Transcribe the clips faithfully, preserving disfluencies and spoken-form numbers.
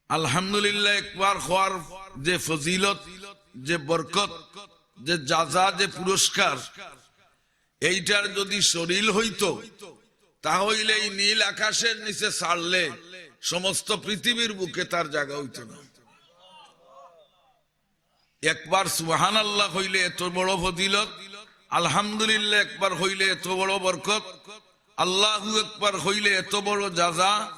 আলহামদুলিল্লাহ একবার কওয়ার যে ফজিলত, যে বরকত, যে জাযা, যে পুরস্কার, এইটার যদি সরিল হইতো, তা হইলে এই নীল আকাশের নিচে ছাড়লে সমস্ত পৃথিবীর বুকে তার জাগা হইতো না। একবার সুবহানাল্লাহ কইলে এত বড় ফজিলত, আলহামদুলিল্লাহ একবার কইলে এত বড় বরকত, আল্লাহু আকবার কইলে এত বড় জাযা,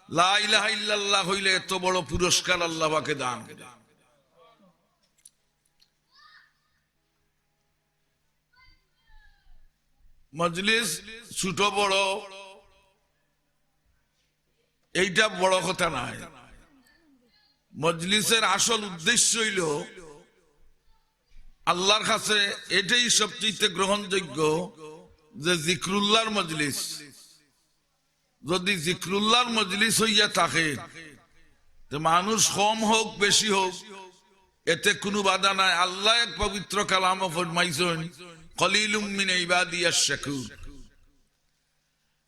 লা ইলাহা ইল্লাল্লাহ কইলে এত বড় পুরস্কার আল্লাহ পাকে দান করে। মজলিস ছোট বড়, এইটা বড় কথা নায়। মজলিসের আসল উদ্দেশ্য হইল আল্লাহর কাছে এটাই সবচেয়ে গ্রহণযোগ্য যে জিক্রুল্লাহর মজলিস। যদি জিক্রুল্লাহর মজলিস হইয়া থাকে, তো মানুষ কম হোক বেশি হোক, এতে কোনো বাধা নাই। আল্লাহ এক পবিত্র কালামও ফরমাইছেন, "কলিলুম মিন ইবাদিয়াশ শাকুর।"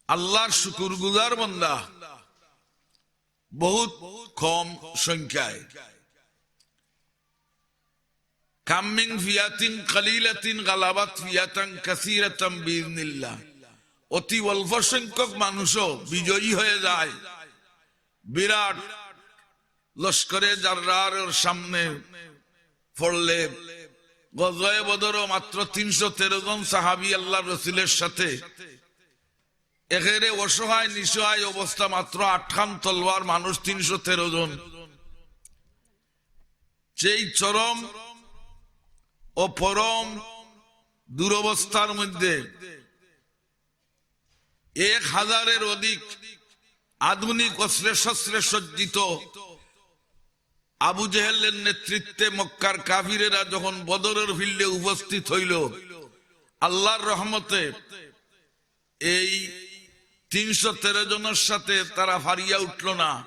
আল্লাহর শুকুরগুজার বান্দা বহুত কম সংখ্যায়। "কাম মিন ফিয়াতিন কালিলাতিন গালাবাত ফিয়াতান কাসীরাতান বিইজনিল্লাহ।" অতি অল্প সংখ্যক মানুষও বিজয়ী হয়ে যায় বিরাট লস্করে জাররার সামনে পড়লে। গজওয়ায়ে বদরও মাত্র তিনশো তেরো জন সাহাবী আল্লাহর রসুলের সাথে। একেরে অসহায় নিঃসহায় অবস্থা, মাত্র আটখান তলোয়ার, মানুষ তিনশো তেরো জন। সেই চরম ও পরম দুরবস্থার মধ্যে এক হাজারের অধিক আধুনিক অস্ত্রে শস্ত্রে সজ্জিত আবু জেহেলের নেতৃত্বে মক্কার কাফিরেরা যখন বদরের ফিল্ডে উপস্থিত হইল, আল্লাহর রহমতে এই তিনশো তেরো জনের সাথে তারা ফারিয়া উঠল না।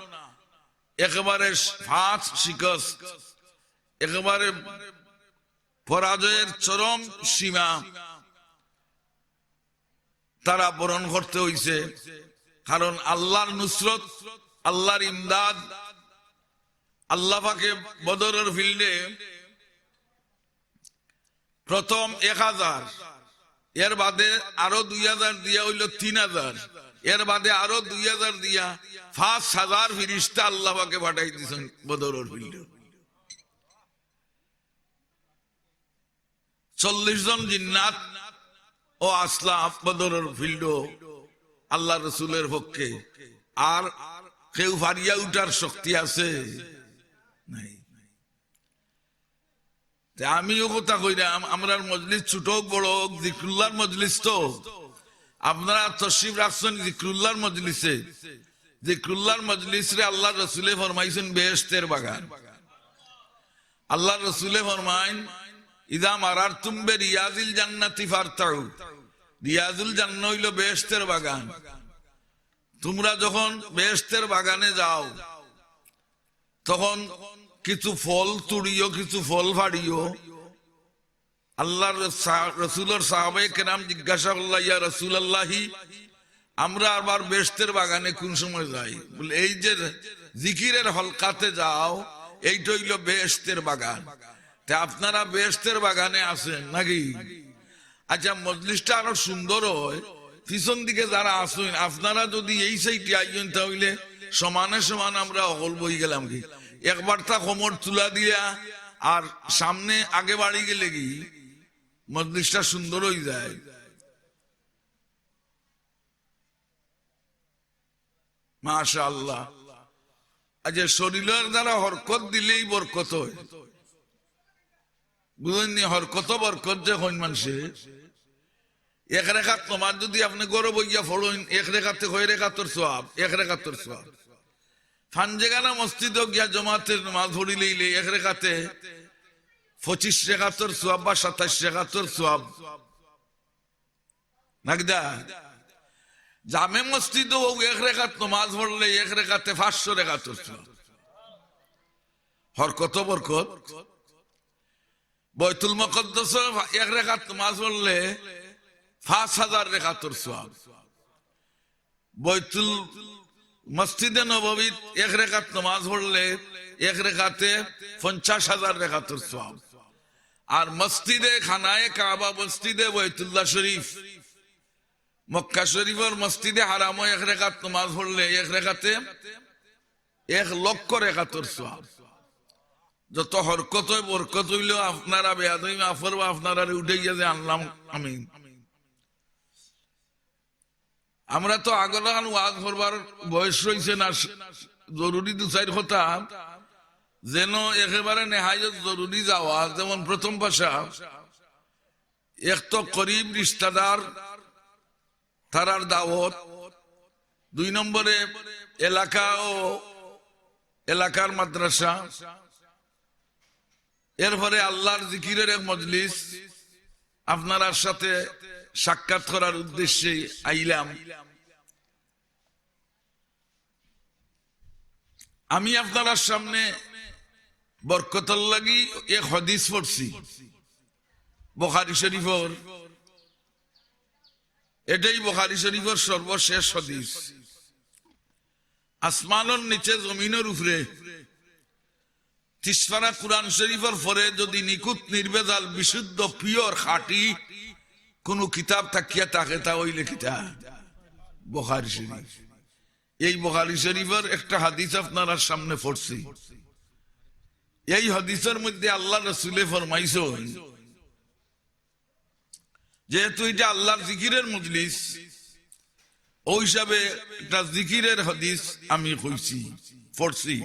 একেবারে ফাঁস শিকস্ত, একেবারে পরাজয়ের চরম সীমা তারা বরণ করতে হইছে। কারণ আল্লাহর নুসরত, আল্লাহর ইমদাদ, আল্লাহ পাকে বদরের ফিল্ডে প্রথম এক হাজার, এর বাদে আরো দুই হাজার দিয়া হইল তিন হাজার, এর বাদে আরো দুই হাজার দিয়া পাঁচ হাজার ফিরিস্তা আল্লাহ পাকে পাঠাই দিয়েছেন বদরের ফিল্ডে। চল্লিশ জন জিন্নাত ও আসলা বদরের ফিল্ডো আল্লাহ রসুলের পক্ষে। আর কেউ ফারিয়া উঠার শক্তি আছে? নাই। তে আমিও কথা কইরাম, আমরার মজলিস ছোট হোক বড় হোক, জিক্রুল্লাহর মজলিস তো। আপনারা তশরিফ রাখছেন জিক্রুল্লাহর মজলিসে। জিক্রুল্লাহর মজলিসরে আল্লাহর রসুলে ফরমাইছেন বেহেশতের বাগান। আল্লাহর রসুলে ফরমাইন, "ইযা মারারতুম বিরিয়াজিল জান্নাতি ফারতাউ।" রিয়াজুল জান্নাহ হইল বেহেশতের বাগান। তোমরা যখন বেহেশতের বাগানে যাও, তখন কিছু ফল তুড়িও, কিছু ফল ফাড়িও। আল্লাহর সা-, রসুলর সাহাবায়ে কেরাম জিজ্ঞাসা করলা, "ইয়া রাসূলুল্লাহি, আমরা আবার বেহেশতের বাগানে কোন সময় যাই?" বলে, "এই যে জিকিরের হলকাতে যাও, এইটা হইল বেহেশতের বাগান।" তে আপনারা বেহেশতের বাগানে আছেন নাকি? আচ্ছা, মজলিসটা আরো সুন্দর হয়, পিছন দিকে যারা আছেন, আপনারা যদি এই সাইডে আইয়েন, তাহলে সমানে সমান আমরা হকল বই গেলাম কি। একবার তা কোমর তুলা দিয়া আর সামনে আগে বাড়ি গেলে কি মজলিসটা সুন্দর হয়ে যায়। মাশাআল্লাহ। আচ্ছা, শরীরের দ্বারা হরকত দিলেই বরকত হয়, বুঝেননি? হরকত বরকত যে কইন মানষে, এক রেকাত নমাজ যদি আপনি ঘরো বইয়া পড়ইন, এক রেকাতে কয় রেকাতর সওয়াব, এক রেকাতর সওয়াব। ফাঞ্জেগানা মসজিদো গিয়া জমাতের নমাজ পড়িলেইলে এক রেকাতে পঁচিশ রেকাতর সওয়াব বা সাতাইশ রেকাতর সওয়াব। নাগদা জামে মসজিদো এক রেকাত নমাজ পড়লে এক রেকাতে পাঁচশো রেকাতর সওয়াব। হরকত বরকত। বৈতুল মুকাদ্দাসো এক রেকাত নমাজ পড়লে পাঁচ হাজার রেকাতর সওয়াব। বৈতুল মসজিদে নববীত এক রেকাত নামাজ পড়লে এক রেকাতে পঞ্চাশ হাজার রেকাতর সওয়াব। আর মসজিদে খানায়ে কাবা, মসজিদে বাইতুল্লাহ শরীফ, মক্কা শরীফর মসজিদে হারামো এক রেকাত নামাজ পড়লে এক রেকাতে এক লক্ষ রেকাতর সওয়াব। যত হরকত অয়, বরকত অইলো, আপনারা বেয়াদবি মাফ করবা, আপনারারে উঠাইয়া যে আনলাম আমি। আমরা তো আগর লাখান ওয়াজ করবার বয়স রইছে না, জরুরি দু চাইর কথা, যেন একেবারে নেহায়ত জরুরি যাওয়া, যেমন প্রথম ভাষা, এক তো করিব রিশতাদার, তারার দাওয়াত, দুই নম্বরে এলাকা ও এলাকার মাদ্রাসা, এরপরে আল্লাহর জিকিরের এক মজলিস, আপনারার সাথে সাক্ষাৎ করার উদ্দেশ্যে আইলাম। আমি আপনারার সামনে বরকতর লাগি এক হাদিস পড়ছি বুখারী শরীফর, এটাই বুখারী শরীফর সর্বশেষ হাদিস। আসমানর নিচে জমিনর উপরে তিসপারা কুরআন শরীফর পরে যদি নিখুঁত নির্ভেজাল বিশুদ্ধ পিওর খাঁটি কুনু কিতাব থাকিয়া থাকে, তা অইলে কিতা? বুখারী শরীফ। এই বুখারী শরীফর একটা হাদিস আপনারার সামনে পড়ছি। এই হাদিসর মধ্যে আল্লাহর রসুলে ফরমাইছইন, যেহেতু এটা আল্লাহর জিকিরের মজলিস, ওই হিসাবে একটা জিকিরের হাদিস আমি কইছি, পড়ছি।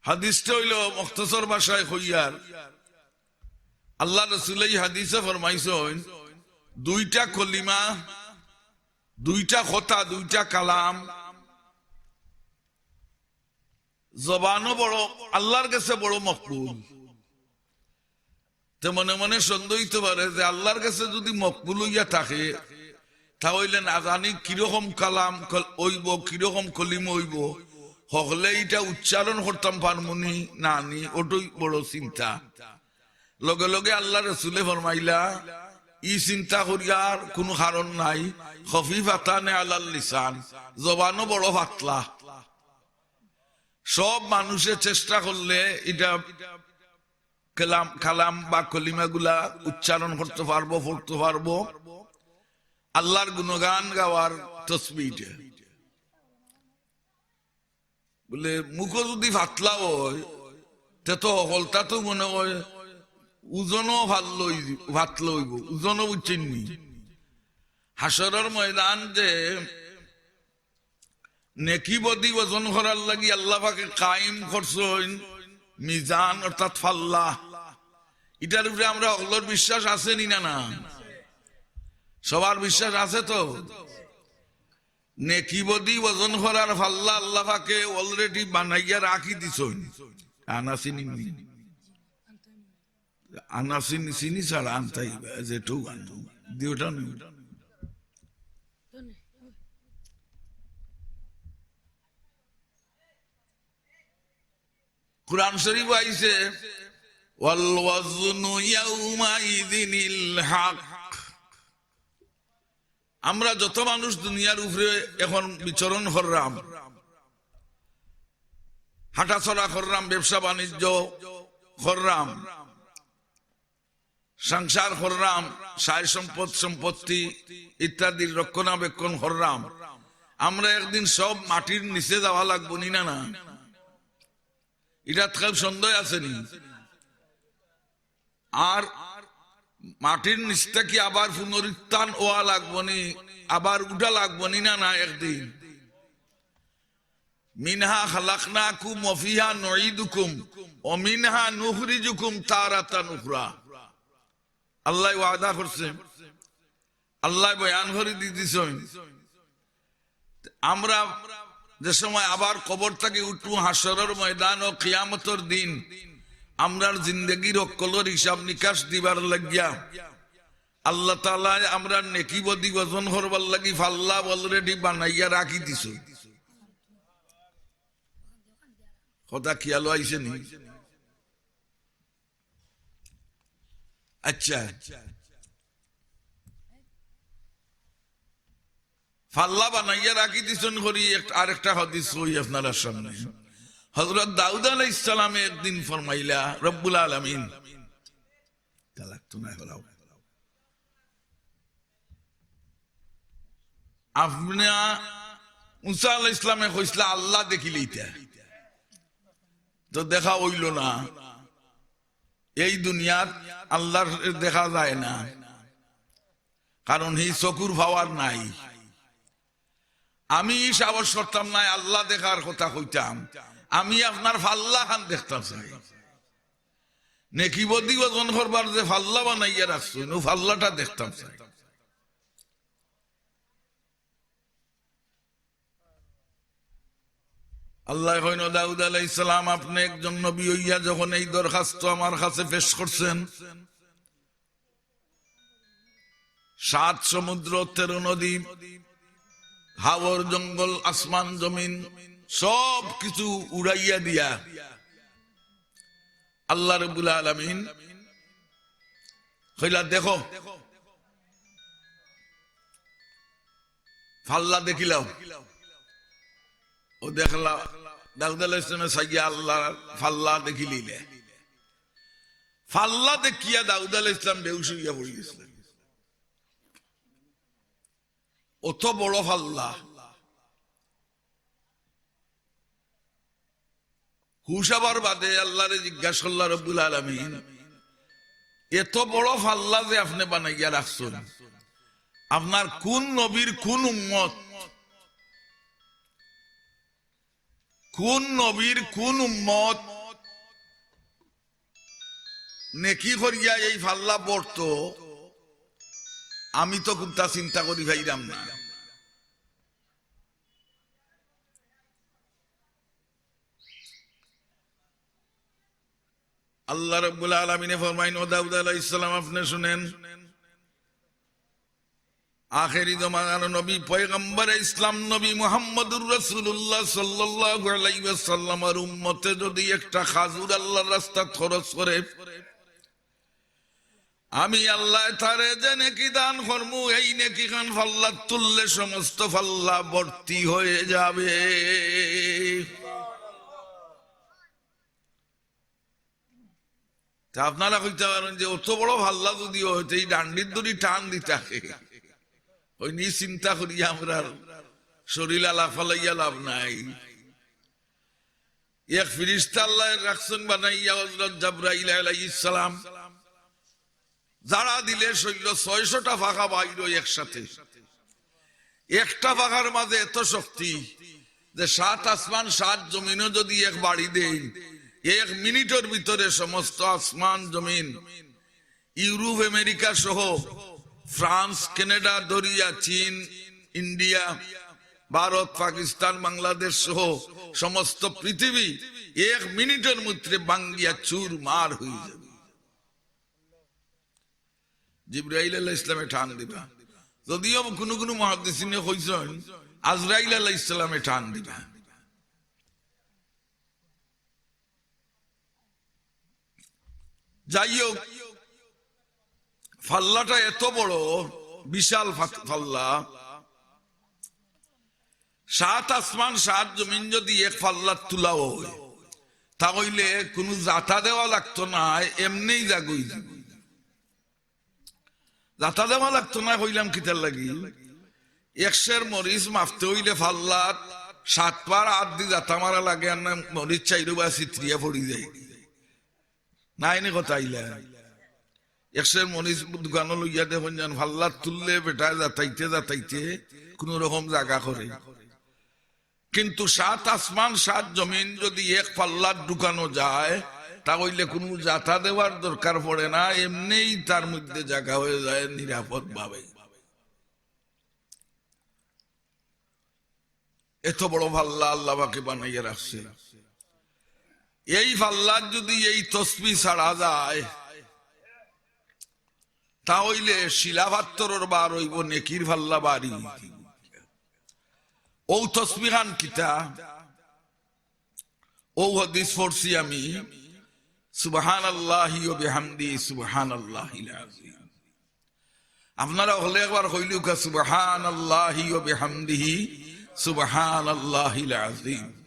হাদিসটা অইলো মুখতসর ভাষায় কইয়ার, আল্লাহর রসুলে এই হাদিসে ফরমাইছইন, দুইটা কলিমা, দুইটা কথা, দুইটা কালাম, জবানও বড়, আল্লাহর গেছে বড় মকবুল। তে মনে মনে সন্দেহ অইতে পারে যে আল্লাহর গেছে যদি মকবুল অইয়া থাকে, তা অইলে না জানি কিরকম কালাম কল-, অইবো, কিরকম কলিমা অইবো, হকলে ইটা উচ্চারণ করতাম পারমুনি না নি, ওটাই বড় চিন্তা। লগে লগে আল্লাহর রসুলে ফরমাইলা, "ই চিন্তা করিয়ার কুনু কারণ নাই, খফিফাতানে আলাল লিসান, জবানও বড় পাতলা।" সব মানুষে চেষ্টা করলে ইটা কালাম, কালাম বা কলিমাগুলা উচ্চারণ করতে পারবো, পড়তে পারবো। আল্লাহর গুণগান গাওয়ার তসবিহ ইটা। বলে, মুখও যদি পাতলা অয়, তে তো হকলতা তো মনে অয় ওজনও পাতলা অইযিবো, পাতলা অইবো, ওজনও বুঝছইন নি? হাশরর ময়দান যে নেকি বদি ওজন করার লাগি আল্লাহ পাকে কায়েম করছইন মিজান, অর্থাৎ পাল্লা। ইটার উপরে আমরা হকলর বিশ্বাস আছে নি না, না? সবার বিশ্বাস আছে তো? নেকি বদি ওজন করার পাল্লা আল্লাহ পাকে already বানাইয়া রাখি দিছইন। আনা চিনি নি? আনা চিনি, চিনি ছাড়া আনতাই, যেটুক আনো, দিওটা নেই। কোরআন শরীফ আইছে, "ওয়াল ওয়াজনু ইয়াউমাইযিনিল হক।" আমরা যত মানুষ দুনিয়ার উপরে এখন বিচরণ কররাম, হাঁটাচলা কররাম, ব্যবসা বাণিজ্য কররাম, সংসার কররাম, সয় সম্পদ সম্পত্তি ইত্যাদির রক্ষণাবেক্ষণ কররাম, আমরা একদিন সব মাটির নিচে যাওয়া লাগবো নি না, না? ইটাত কেউ সন্দেহ আছে নি? আর মাটির নিচ থাকি আবার পুনরুত্থান অওয়া লাগবো নি, আবার উঠা লাগবো নি না, না একদিন? "মিনহা খালাকনাকুম ওয়া ফিহা নুঈদুকুম ওয়া মিনহা নুখরিজুকুম তারাতান উখরা।" আল্লায় ওয়াদা করছে, আল্লায় বয়ান করি দি দিছইন। আমরা যে সময় আবার কবর থাকি উঠমু, হাশরর ময়দান ও কিয়ামতর দিন, আমরার জিন্দেগির হকলর হিসাব নিকাশ দিবার লাগিয়া আল্লাহ তাআলায় আমরার নেকি বদি ওজন করবার লাগি পাল্লা already বানাইয়া রাখি দিছইন। কথা খিয়াল আইছে নি? আচ্ছা, ফাল্লা বানাইয়া রাখি দিছইন করি। এক-, আরেকটা হাদিস কই আপনারার সামনে। হযরত দাউদ আলাইহিস সালামে একদিন ফরমাইলা, রব্বুল আলামিন, তা লাগতো না, হলাও। আপনে মুসা আলাইহিস সালামে কইছলা, "আল্লাহ দেখিলিতা।" তো দেখা অইলো না। এই দুনিয়াত আল্লাহর দেখা যায় না, কারণ হি চকুর power নাই। আমি ই সাহস করতাম নায় আল্লাহ দেখার কথা কইতাম, আমি আপনার ফাল্লা খান দেখতাম চাই। নেকি বদি ওজন করবার যে ফাল্লা বানাইয়া রাখছইন, অউ ফাল্লাটা দেখতাম চাই। আল্লায় কইন, "ও দাউদ আলাইহিস সালাম, আপনে একজন নবী অইয়া যখন এই দরখাস্ত আমার কাছে পেশ করছেন, সাত সমুদ্র, তেরো নদী, হাওর জঙ্গল, আসমান জমিন, সব কিছু উড়াইয়া দিয়া আল্লাহ রাব্বুল আলামিন কইলা, 'দেখো, ফাল্লা দেখিলাও।' ও দেখলা, দাউদ আলাইহিস সালামে চাইয়া আল্লাহ ফাল্লা দেখিলিলে। ফাল্লা দেখিয়া দাউদ আলাইহিস সালাম বেহুশ অইয়া পড়ি গেছিলা। অত বড় ফাল্লা। হুশ আবার বাদে আল্লাহরে জিজ্ঞাসা করলা রব্বুল আলামিন, "এত বড় ফাল্লা যে আপনে বানাইয়া রাখছইন, আপনার কোন নবীর কোন উম্মত, কোন নবীর কোন উম্মত নেকি করিয়া এই ফাল্লা ভরতো, আমি তো কুন্তা চিন্তা করি পাইরাম না।" আল্লাহ রাব্বুল আলামিনে ফরমাইন, "ও দাউদ আলাইহিস সালাম, আপনে শুনেন, আখেরি জমানার নবী, পয়গম্বরে ইসলাম নবী মুহাম্মদুর রাসূলুল্লাহ সাল্লাল্লাহু আলাইহি ওয়াসাল্লামর উম্মতে যদি একটা খাজুর আল্লাহর রাস্তাত খরচ করে, আমি আল্লায় তারে যে নেকি দান করমু, এই নেকি খান ফাল্লাত তুললে সমস্ত ফাল্লা ভর্তি হয়ে যাবে।" তা আপনারা কইতা পারইন যে অত বড় ফাল্লা যদি অয়, তে ই ডান্ডির দড়ি টান দিতা কে? অউ নি চিন্তা করি আমরার শরীল আলা ফালাইয়া লাভ নাই। এক ফিরিস্তা আল্লায় রাখছইন বানাইয়া হযরত জাবরাইল আলাইহিস সালাম। ঝাড়া দিলে শরীলর ছয়শোটা ফাখা বাইর অয় একসাথে। একটা ফাখার মাঝে এত শক্তি যে সাত আসমান সাত জমিনও যদি এক বাড়ি দেই, এক মিনিটর ভিতরে সমস্ত আসমান জমিন, ইউরোপ, আমেরিকা সহ ফ্রান্স, কানাডা, দরিয়া, চীন, ইন্ডিয়া, ভারত, পাকিস্তান, বাংলাদেশ সহ সমস্ত পৃথিবী এক মিনিটর মধ্যে ভাঙ্গিয়া চুরমার হয়ে যাবে। জিব্রাইল আলাইহিস সালামে টান দিবা। যদিও কুনু কুনু মুহাদ্দিসিনে কইছইন, আজরাইল আলাইহিস সালামে টান দিবা। যাই হোক, ফাল্লাটা এত বড়, বিশাল ফা-, ফাল্লা। সাত আসমান, সাত জমিন যদি এক ফাল্লাত তুলা অয়, তা অইলে কুনু জাতা দেওয়া লাগতো না, এমনেই জাগা অই যাইবো। জাতা দেওয়া লাগতো না কইলাম কিতার লাগি? এক সের মরিচ মাপতে অইলে ফাল্লাত সাতবার আত দি জাতা মারা লাগে, আর না মরিচ চাইরোবায় ছিতরিয়া পড়ি যায়। নায়নি কথা আইলা? এক সের মরিচ দোকানো লইয়া দেখইন যান, ফাল্লাত তুললে বেটায় জাতাইতে জাতাইতে কুনু রকম জাগা করে। কিন্তু সাত আসমান সাত জমিন যদি এক ফাল্লাত ঢুকানো যায়, তা অইলে কুনু জাতা দেওয়ার দরকার পড়ে না, এমনেই তার মধ্যে জাগা হয়ে যায় নিরাপদ ভাবে। এত বড় ফাল্লা আল্লাহ পাকে বানাইয়া রাখছে। এই ফাল্লাত যদি এই তসবি ছাড়া যায়, তা অইলে শিলা পাত্থরর বার অইবো, নেকির ফাল্লা বাড়ি। অউ তসবি খান কিতা? অউ হাদিস পড়ছি আমি, সুবহানাল্লাহি ওয়া বিহামদি, সুবহানাল্লাহিল আযীম। আপনারা হকলে একবার কইলিউক্কা, সুবহানাল্লাহি ওয়া বিহামদিহি, সুবহানাল্লাহিল আযীম।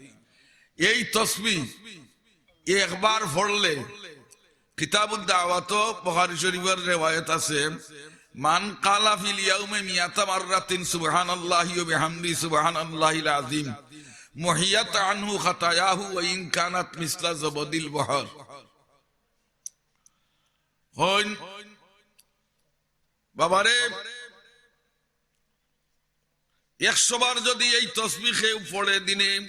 এই তসবিহ একবার পড়লে, কিতাবুদ দাওয়াতো বুখারী শরীফর রেওয়ায়েত আছে, "মান ক্বালা ফিল ইয়াউমি মিয়াতা মাররাতিন সুবহানাল্লাহি ওয়া বিহামদিহি সুবহানাল্লাহিল আযীম, মুহিয়াত আনহু খাতায়াহু ওয়া ইন কানাত মিসলা জবাদিল বাহর।" হইন, বাবারে, একশো বার যদি এই তসবিহ কেউ পড়ে দিনে,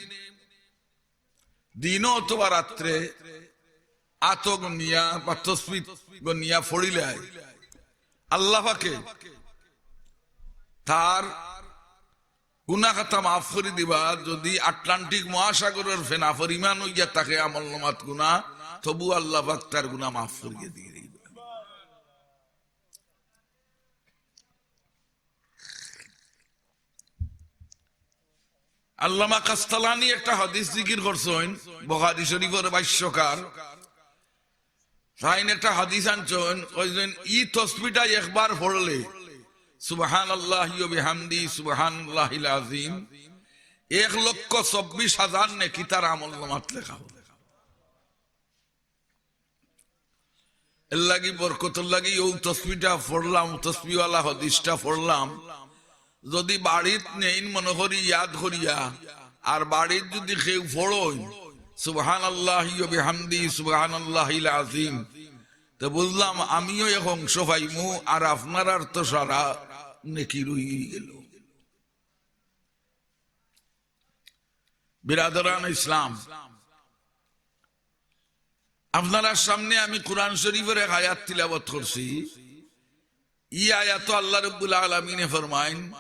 দিনো অথবা রাত্রে, আতো গনিয়া বা তসবিহ গনিয়া পড়িলায়, আল্লাহ পাকে তার গুনা খাতা মাফ করি দিবা। যদি আটলান্টিক মহাসাগরর ফেনা পরিমাণ অইয়া থাকে আমলনামাত গুনা, তবু আল্লাহ পাক তার গুনা মাফ করিয়া দিয়া দিবা। আল্লামা কাস্তালানি একটা হাদিস জিকির করছইন, বুখারী শরীফর ভাষ্যকার। তাইন একটা হাদিস আনছইন, কইছইন, "ই তসবিটা একবার পড়লে, সুবহানাল্লাহি ওয়া বিহামদি, সুবহানাল্লাহিল আযীম, এক লক্ষ চব্বিশ হাজার নেকি তার আমলনামাত লেখা অয়।" এর লাগি, বরকতর লাগি অউ তসবিটা পড়লাম, তসবিওয়ালা হাদিসটা পড়লাম। যদি বাড়িত নেইন মনো করি ইয়াদ করিয়া, আর বাড়িত যদি কেউ পড়ইন, সুবহানাল্লাহি ওয়া বিহামদি, সুবহানাল্লাহিল আযীম, তে বুঝলাম আমিও এক অংশ পাইমু, আর আপনারার তো সারা নেকি রইয়া গেল। বিরাদরান ইসলাম, আপনারার সামনে আমি কোরআন শরীফর এক আয়াত তিলাওয়াত করছি। ই আয়াতো আল্লাহ রাব্বুল আলামিনে ফরমাইন,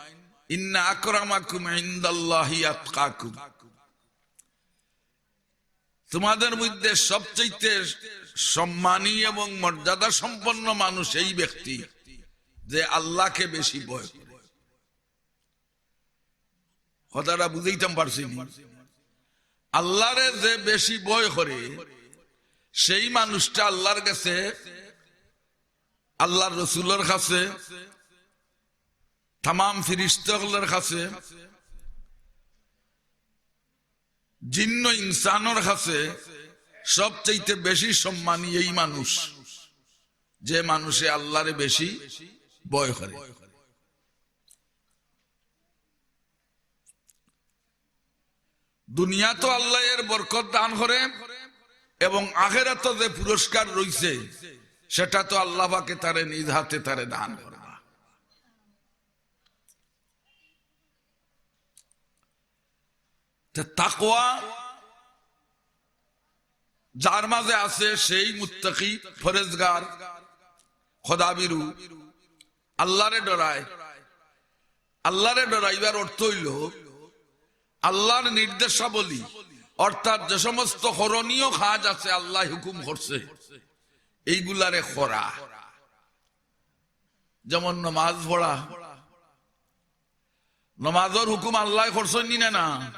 "ইন্না আকরামাকুম ইনদাল্লাহি আতকাকুম।" তোমাদের মধ্যে সবচেয়ে সম্মানী এবং মর্যাদা সম্পন্ন মানুষ এই ব্যক্তি, যে আল্লাহকে বেশি ভয় করে। কথাটা বুঝাইতাম পারছি নি? আল্লাহরে যে বেশি ভয় করে, সেই মানুষটা আল্লাহর কাছে, আল্লাহর রসুলর কাছে, তামাম ফিরিস্তা অকলর কাছে, জিন্ন ইনসানর কাছে সবচাইতে বেশি সম্মানী এই মানুষ, যে মানুষে আল্লাহরে বেশি ভয় করে। দুনিয়াত আল্লায় এর বরকত দান করে এবং আখেরাতো যে পুরস্কার রইছে, সেটা তো আল্লাহ পাকে তারে নিজ হাতে তারে দান করবা। তে তাকওয়া যার মাঝে আছে, সেই মুত্তাকি, পরেজগার, খোদাভীরু, আল্লাহরে ডরায়। আল্লাহরে ডরাইবার অর্থ অইলো আল্লাহর নির্দেশাবলী, অর্থাৎ যে সমস্ত করণীয় কাজ আছে, আল্লায় হুকুম করছে, এইগুলারে করা। যেমন নমাজ পড়া, নমাজর হুকুম আল্লায় করছইন নি না? না,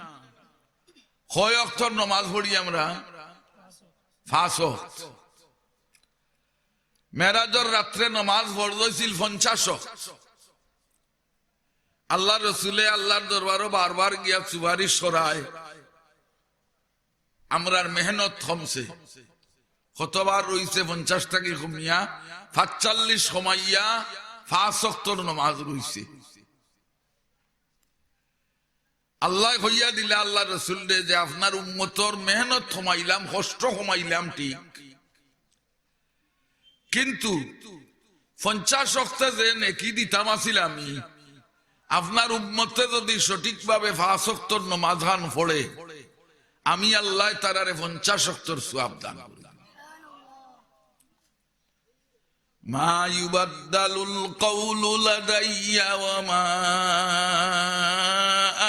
কয় অক্তর নমাজ পড়ি আমরা? পাঁচ অক্ত। মেরাজর রাত্রে নমাজ ফরজ অইছিল পঞ্চাশ অক্ত। আল্লাহর রসুলে আল্লাহর দরবারো বারবার গিয়া সুপারিশ করায়, আমরার মেহনত কমছে। কতবার রইছে পঞ্চাশ থাকি কমিয়া, পাঁচচল্লিশ কমাইয়া পাঁচ অক্তর নমাজ রইছে। আল্লায় কইয়া দিলা আল্লাহর রসুলরে যে, "আপনার উম্মতর মেহনত কমাইলাম, কষ্ট কমাইলাম ঠিক, কিন্তু পঞ্চাশ অক্তে যে নেকি দিতাম আছিল আমি, আপনার উম্মতে যদি সঠিকভাবে পাঁচ অক্তর নমাজ খান পড়ে, আমি আল্লায় তারারে পঞ্চাশ অক্তর সওয়াব দান করি।" মা ইউবাদ্দালুল কাউলু লাদাইয়া ওয়া মা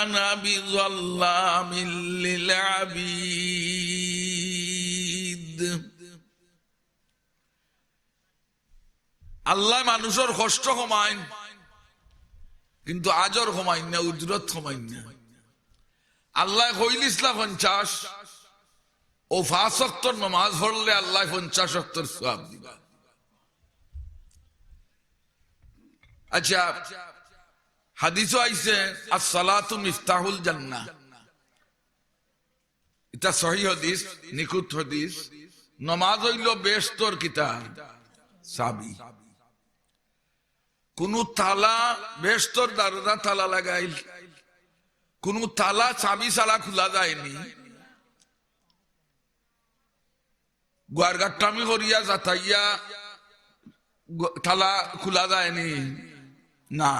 আনা বিযাল্লামিল লিল আবিদ। আল্লায় মানুষর কষ্ট কমাইন, কিন্তু আজর কমাইন না, উজরত কমাইন না। আল্লায় কইলিছলা পঞ্চাশ, অউ পাঁচ অক্তর নমাজ পড়লে আল্লায় পঞ্চাশ অক্তর সওয়াব দিবা। আচ্ছা, হাদিসও আইছে, "আসসালাতু মিফতাহুল জান্নাহ।" ইটা সহি হাদিস, নিখুঁত হাদিস। নমাজ অইলো বেহেস্তর কিতা? চাবি। কুনু তালা, বেহেস্তর দরজা তালা লাগাইল, কুনু তালা চাবি ছাড়া খুলা যায়নি। গুয়ার গাট্টামি করিয়া যাতাইয়া গ-, তালা খুলা যায়নি না।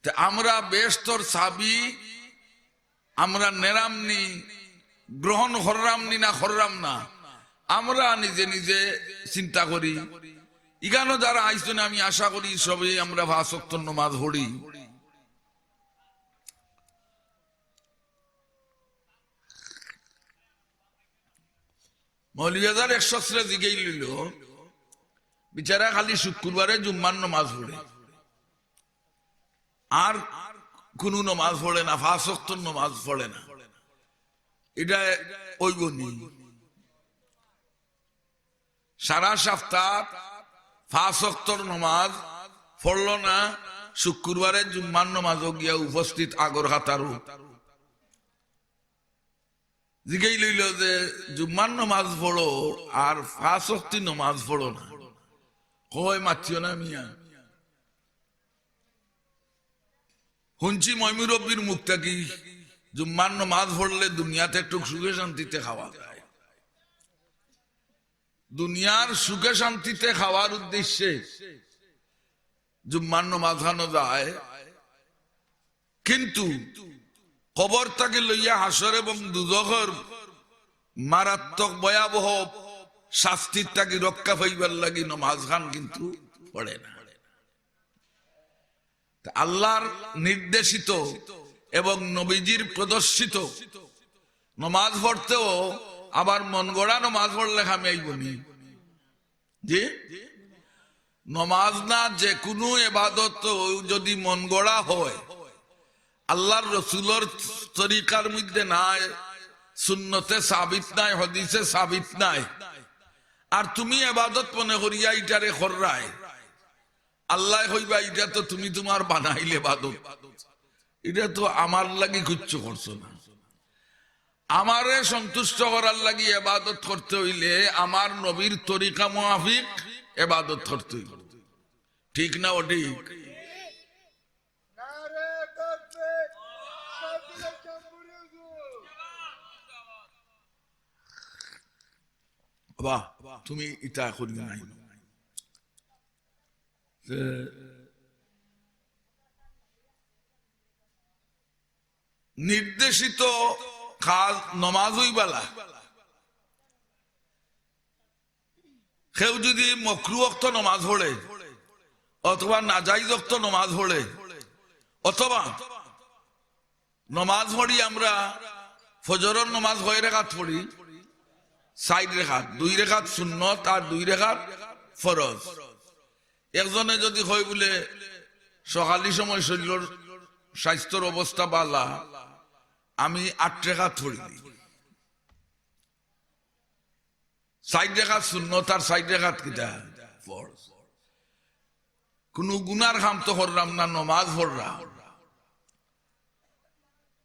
তে আমরা বেহেস্তর চাবি আমরা নেরামনি, গ্রহণ কররামনি না কররাম না, আমরা নিজে নিজে চিন্তা করি। ইখানো যারা আইছইন, আমি আশা করি সবে আমরা পাঁচ ওয়াক্ত নমাজ পড়ি। মৌলভীবাজার এক শখসরে জিগাইল অইলো, বেচারা খালি শুক্রবারে জুম্মার নমাজ পড়ে, আর কুনু নমাজ পড়ে না, পাঁচ ওয়াক্ত নমাজ পড়ে না, ইটা অইবো নি? সারা সপ্তাহ পাঁচ ওয়াক্তর নমাজ পড়লো না, শুক্রবারে জুম্মার নমাজও গিয়া উপস্থিত আগর কাতারো। জিগাইল অইলো যে, "জুম্মার নমাজ পড়ো আর পাঁচ ওয়াক্তি নমাজ পড়ো না।" কয়, "মাতিও না মিয়া।" হুনছি ময়মুরব্বির মুখ থাকি, "জুম্মার নমাজ পড়লে দুনিয়াত একটুক সুখে শান্তিতে খাওয়া যায়।" দুনিয়ার সুখে শান্তিতে খাওয়ার উদ্দেশ্যে জুম্মার নমাজ খানো যায়, কিন্তু কবর থাকি লইয়া হাশর এবং দুজখর মারাত্মক ভয়াবহ শাস্তির থাকি রক্ষা পাইবার লাগি নমাজ খান কিন্তু পড়ে না। তা আল্লাহর নির্দেশিত এবং নবীজির প্রদর্শিত নমাজ পড়তেও আবার মন গড়া নমাজ পড়লে কামে আইবো নি? জি, নমাজ না, যে কুনু এবাদত যদি মন গড়া হয়, আল্লাহর রসুলর তরিকার মধ্যে নাই, সুন্নতে সাবিত নাই, হাদিসে সাবিত নাই, আর তুমি এবাদত মনে করিয়া ইটারে কররায়, আল্লায় কইবা, "ইটা তো তুমি তুমার বানাইল এবাদত, ইটা তো আমার লাগি কিচ্ছু করছো না।" আমারে সন্তুষ্ট করার লাগি এবাদত করতে অইলে আমার নবীর তরিকা মুআফিক এবাদত করতে অইবো। ঠিক না অঠিক? বাহ, তুমি ইটা করি নাই। তে নির্দেশিত কাজ নমাজ অইবালা। কেউ যদি মকরু অক্ত নমাজ পড়ে অথবা নাজাইজ অক্ত নমাজ পড়ে অথবা নমাজ পড়ি আমরা, ফজরর নমাজ কয় রেকাত পড়ি? চাইর রেকাত, দুই রেকাত সুন্নত আর দুই রেকাত ফরজ। একজনে যদি কয় বুলে, "সকালি সময় শরীলর স্বাস্থ্যর অবস্থা বালা, আমি আট রেকাত পড়ি।" চাইর রেকাত সুন্নত আর চাইর রেকাত কিতা? ফরজ। কুনু গুনার কাম তো কররাম না, নমাজ পড়রাম।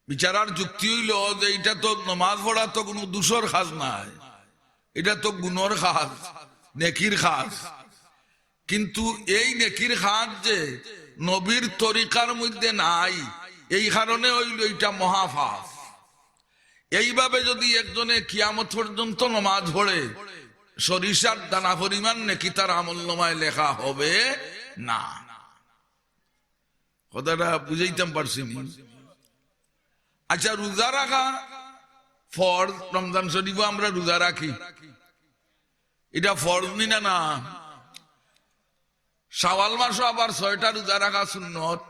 বেচারার যুক্তি অইলো যে ইটা তো নমাজ পড়া তো কুনু দুষর কাজ নায়, ইটা তো গুনর কাজ, নেকির কাজ। কিন্তু এই নেকির কাজ যে নবীর তরিকার মধ্যে নাই, এই কারণে অইলো ইটা মহাপাপ। এইভাবে যদি একজনে কিয়ামত পর্যন্ত নমাজ পড়ে, সরিষার দানা পরিমাণ নেকি তার আমলনামায় লেখা হবে না। কথাটা বুঝাইতাম পারছি নি? আচ্ছা, রোজা রাখা ফরজ, রমজান শরীফও আমরা রোজা রাখি, ইটা ফরজ নি না? না। শাওয়াল মাসও আবার ছয়টা রোজা রাখা সুন্নত।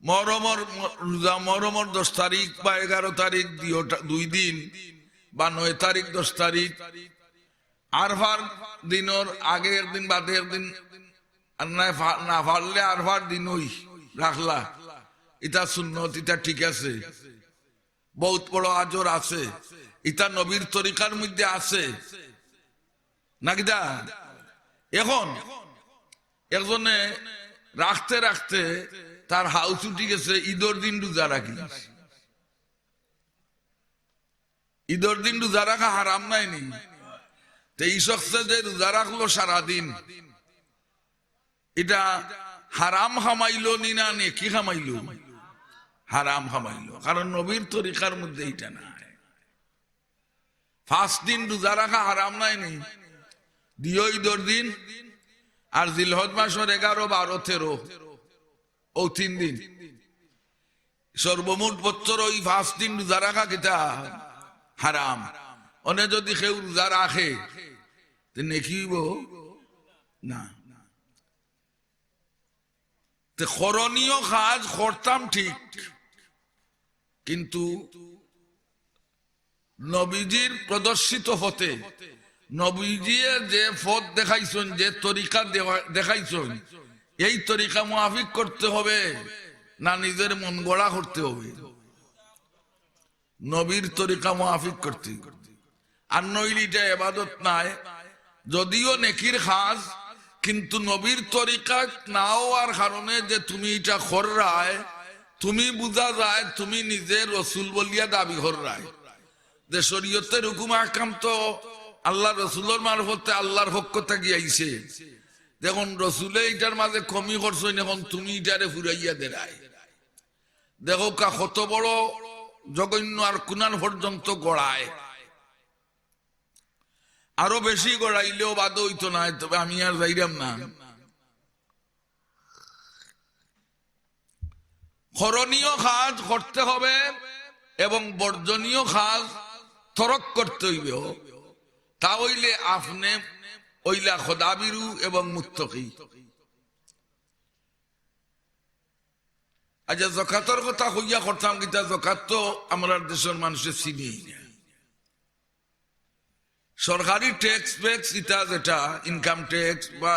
মহরমর ম-, রোজা মহরমর দশ তারিখ বা এগারো তারিখ, দুইওটা, দুই দিন, বা নয় তারিখ, দশ তারিখ। আরফার দিনর আগে একদিন, বাদে একদিন, আর না ফা-, না পারলে আরফার দিনই রাখলা, ইটা সুন্নত, ইটা ঠিক আছে। বহুত বড় আজর আছে, ইতা নবীর তরিকার মধ্যে আছে, না কিতা? এখন একজনে রাখতে রাখতে তার হাউস উঠি গেছে, ইদর দিন রোজা রাখি। ইদর দিন রোজা রাখা হারাম নায় নি? তে ই শখসে যে রোজা রাখলো সারাদিন, ইটা হারাম কামাইলো নি না নেকি কামাইলো? হারাম কামাইলো, কারণ নবীর তরিকার মধ্যে ইটা নাই। পাঁচ দিন রোজা রাখা হারাম নায় নি? দুইও ইদর দিন, আর জিলহজ মাসর এগারো, বারো, তেরো, অউ তিন দিন। সর্বমোট বছরো ই পাঁচ দিন রোজা রাখা কিতা? হারাম। অনে যুদি কেউ রোজা রাখে, তে নেকি অইবো? না। তে করণীয় কাজ করতাম ঠিক, কিন্তু নবীজির প্রদর্শিত পথে, নবীজিয়ে যে পথ দেখাইছইন, যে তরিকা দেওয়া-, দেখাইছইন, এই তরিকা মুআফিক করতে হবে না নিজের মন গড়া করতে হবে? নবীর তরিকা মুআফিক করতে। আর নইলে ইটা এবাদত নায়, যদিও নেকির কাজ, কিন্তু নবীর তরিকাত না অওয়ার কারণে যে তুমি ইটা কররায়, তুমি বুঝা যায় তুমি নিজে রসুল বলিয়া দাবি কররায়। যে শরীয়তের হুকুম আহকাম তো আল্লার রসুলর মারফতে আল্লার পক্ষ থাকি আইছে, অখন রসুলে ইটার মাঝে কমি করছইন, অখন তুমি ইটারে ফুরাইয়া দেরায়। দেখউক্কা কত বড় জঘন্য আর কুনান পর্যন্ত গড়ায়। আরো বেশি গড়াইলেও বাদ অইতো নায়, তবে আমি আর যাইরাম না। করণীয় কাজ করতে হবে এবং বর্জনীয় কাজ তরক করতে অইবো, তা অইলে আপনে অইলা খোদাভীরু এবং মুত্তকি। আচ্ছা, জকাতর কথা কইয়া করতাম কিতা, জকাত তো আমরার দেশর মানষে চিনেই না। সরকারি ট্যাক্স ফ্যাক্স ইতা যেটা, ইনকাম ট্যাক্স বা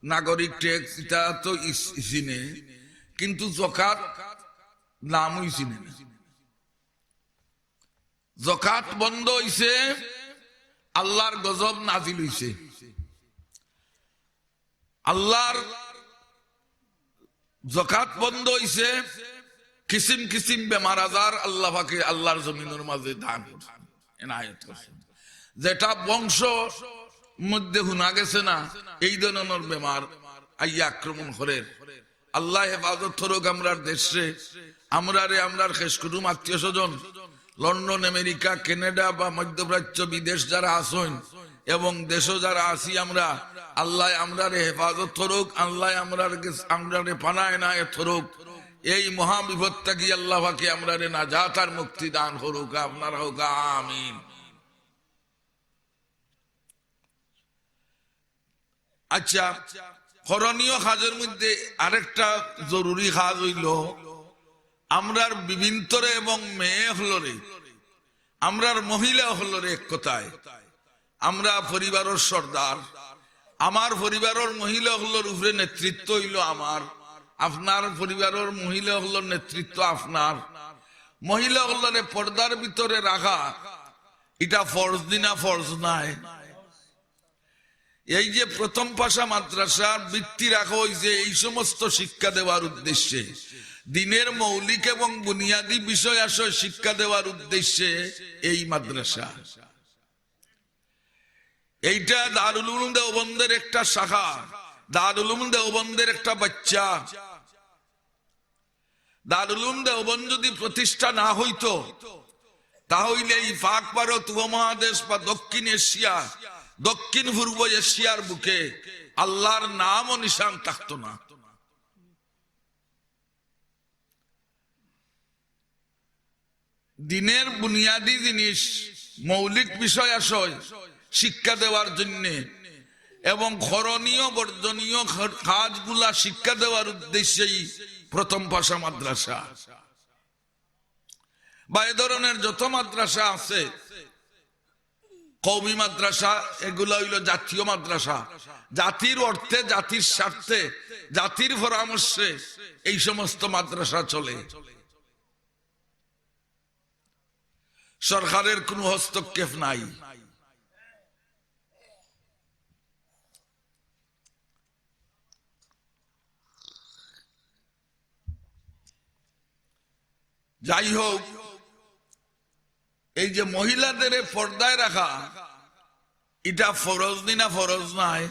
নাগরিক ট্যাক্স, ইতা তো ইস-, চিনে, কিন্তু জকাত নামউ চিনে না। জকাত বন্ধ অইছে, আল্লার গজব নাজিল অইছে। আল্লার জকাত বন্ধ অইছে, কিসিম কিসিম বেমার আজার আল্লা পাকে আল্লার জমিনর মাঝে দান করছে, এনায়েত করছে। যেটা বংশ মধ্যে হুনা গেছে না, এই ধরনর বেমার আইয়া আক্রমণ করের। আল্লায় হেফাজত করউক আমরার দেশরে, আমরারে, আমরার খেশ কুটুম আত্মীয় স্বজন, লন্ডন, আমেরিকা, কানাডা বা মধ্যপ্রাচ্য বিদেশ যারা আছইন এবং দেশো যারা আছি আমরা, আল্লায় আমরারে হেফাজত করউক, আল্লায় আমরার গেছ-, আমরারে পানা এনায়েত করউক। এই মহা বিপদ থাকি আল্লা পাকে আমরারে নাজাত আর মুক্তি দান করউক, আপনারা কউক্কা আমিন। আচ্ছা, করণীয় কাজর মধ্যে আরেকটা জরুরি কাজ অইলো, আমরার বিবিন্তরে এবং মেয়ে অকলরে, আমরার মহিলা অকলরে, এক কথায়, আমরা পরিবারর সর্দার, আমার পরিবারর মহিলা অকলর উপরে নেতৃত্ব অইলো আমার, আপনার পরিবারর মহিলা অকলর নেতৃত্ব আপনার। মহিলা অকলরে পর্দার ভিতরে রাখা, ইটা ফরজ নি না ফরজ নায়? এই যে প্রথম পাশা মাদ্রাসার ভিত্তি রাখা অইছে এই সমস্ত শিক্ষা দেওয়ার উদ্দেশ্যে, দ্বীনের মৌলিক এবং বুনিয়াদী বিষয় আশয় শিক্ষা দেওয়ার উদ্দেশ্যে এই মাদ্রাসা। এইটা দারুল উলুম দেওবন্দের একটা শাখা, দারুল উলুম দেওবন্দের একটা বাচ্চা। দারুল উলুম দেওবন্দ যদি প্রতিষ্ঠা না অইতো, তা অইলে এই পাক ভারত উপমহাদেশ বা দক্ষিণ এশিয়া, দক্ষিণ পূর্ব এশিয়ার বুকে আল্লার নাম ও নিশান থাকতো না। দ্বীনের বুনিয়াদী জিনিস, মৌলিক বিষয় আশয় শিক্ষা দেওয়ার জন্যে এবং করণীয় বর্জনীয় কা-, কাজগুলা শিক্ষা দেওয়ার উদ্দেশ্যেই প্রথম পাশা মাদ্রাসা বা এ ধরনের যত মাদ্রাসা আছে, কওমি মাদ্রাসা, এগুলা অইলো জাতীয় মাদ্রাসা। জাতির অর্থে, জাতির স্বার্থে, জাতির পরামর্শে এই সমস্ত মাদ্রাসা চলে। সরকারের কোনো হস্তক্ষেপ নাই। যাই হোক, এই যে মহিলাদের পর্দায় রাখা, এটা ফরজ নি না ফরজ নায়?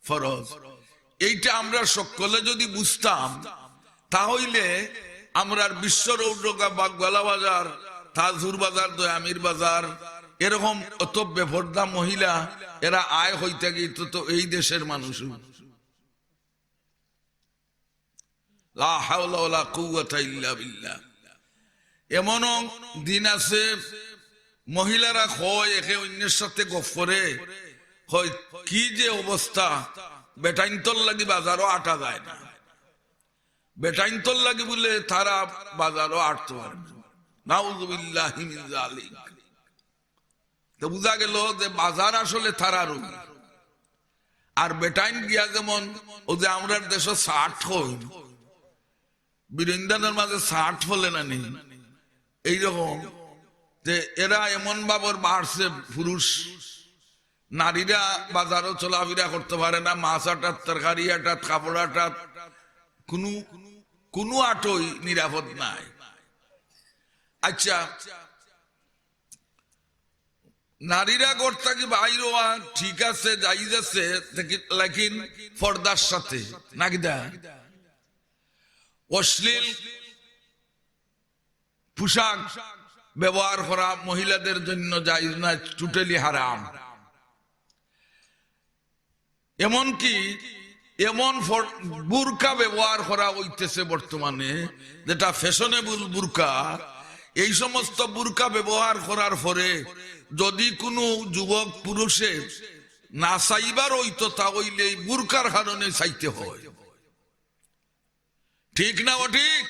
ফরজ। এইটা আমরা সকলে যদি বুঝতাম, তা অইলে আমরার বিশ্ব রোড, বাগবালা বাজার, তাজপুর বাজার, দয়ামির বাজার, এরকম অত বেপর্দা মহিলা, এরা আয় অইতা গিয়া তো, তো এই দেশের মানুষ। লা হাওলা ওয়ালা কুওয়াতা ইল্লা বিল্লাহ। এমনও দিন আছে, মহিলারা কয়, একে অইন্যের সাথে গফ করে, কয়, "কি যে অবস্থা, বেটাইন্তর লাগি বাজারও আটা যায় না, বেটাইন্তর লাগি বুলে তারা বাজারও আটতে পারে না।" নাউজুবিল্লাহি মিন জালিক। তো বুঝা গেল যে বাজার আসলে তারারউ। আর বেটাইন গিয়া যেমন, ও যে আমরার দেশো শার্ট কইন, বিরিন্দানোর মাঝে শার্ট ফলে না নি, এইরকম যে এরা এমন ভাবে বাড়ছে, পুরুষ, নারীরা বাজারও চলাফিরা করতে পারে না, মাছ আটাত, তরকারি আটাত, কাপড় আটাত, কোনো, কোনো আটই নিরাপদ নাই। আচ্ছা, নারীরা ঘর থাকি বাইর অওয়া ঠিক আছে, জায়েজ আছে, লেকিন, লেকিন পর্দার সাথে, না কিতা? অশ্লীল পোশাক ব্যবহার করা মহিলাদের জন্য জায়েজ না, totally হারাম। এমনকি এমন ফর-, বুরকা ব্যবহার করা অইতেছে বর্তমানে, যেটা fashionable বুরকা। এই সমস্ত বুরকা ব্যবহার করার পরে যদি কোনো যুবক পুরুষে না চাইবার অইতো, তা অইলে এই বুরকার কারণে চাইতে হয়। ঠিক না অঠিক?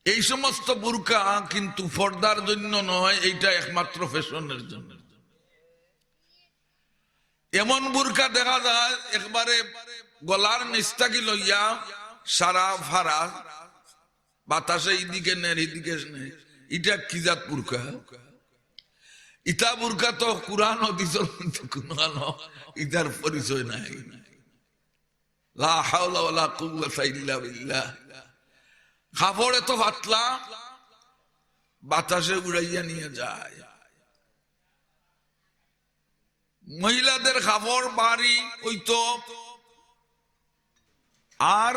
এই সমস্ত বুরকা কিন্তু পর্দার জন্য নয়, এইটা একমাত্র ফ্যাশনের জন্য। এমন বুরকা দেখা যায় একবারে গলার নিচ থাকি লইয়া সারা ফাড়া, বাতাসে ইদিকে নের, ইদিকে নের। ইটা কি জাত বুরকা? ইতা বুরকা তো কুরআন হাদিসর মধ্যে কুনু আনো ইতার পরিচয় নাই। লা হাওলা ওয়ালা কুওয়াতা ইল্লা বিল্লাহ। কাপড় এত পাতলা, বাতাসে উড়াইয়া নিয়া যায়। মহিলাদের কাপড় ভারি অইতো, আর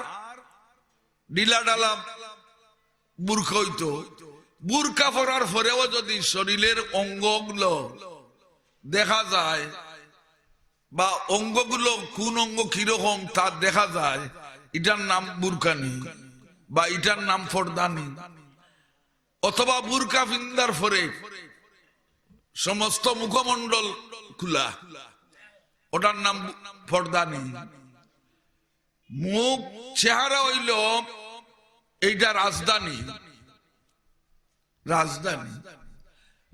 ঢিলা ঢালা বুরকা অইতো। বুরকা পরার পরেও যদি শরীরের অঙ্গগুলো দেখা যায়, বা অঙ্গগুলো কোন অঙ্গ কিরকম তা দেখা যায়, ইটার নাম বুরকা নি, বা ইটার নাম পর্দা নি। অথবা বুরকা পিন্দার পরে সমস্ত মুখমণ্ডল খুলা, ওটার নাম পর্দা নি। মুখ, চেহারা অইল এইটা রাজধানী, রাজধানী।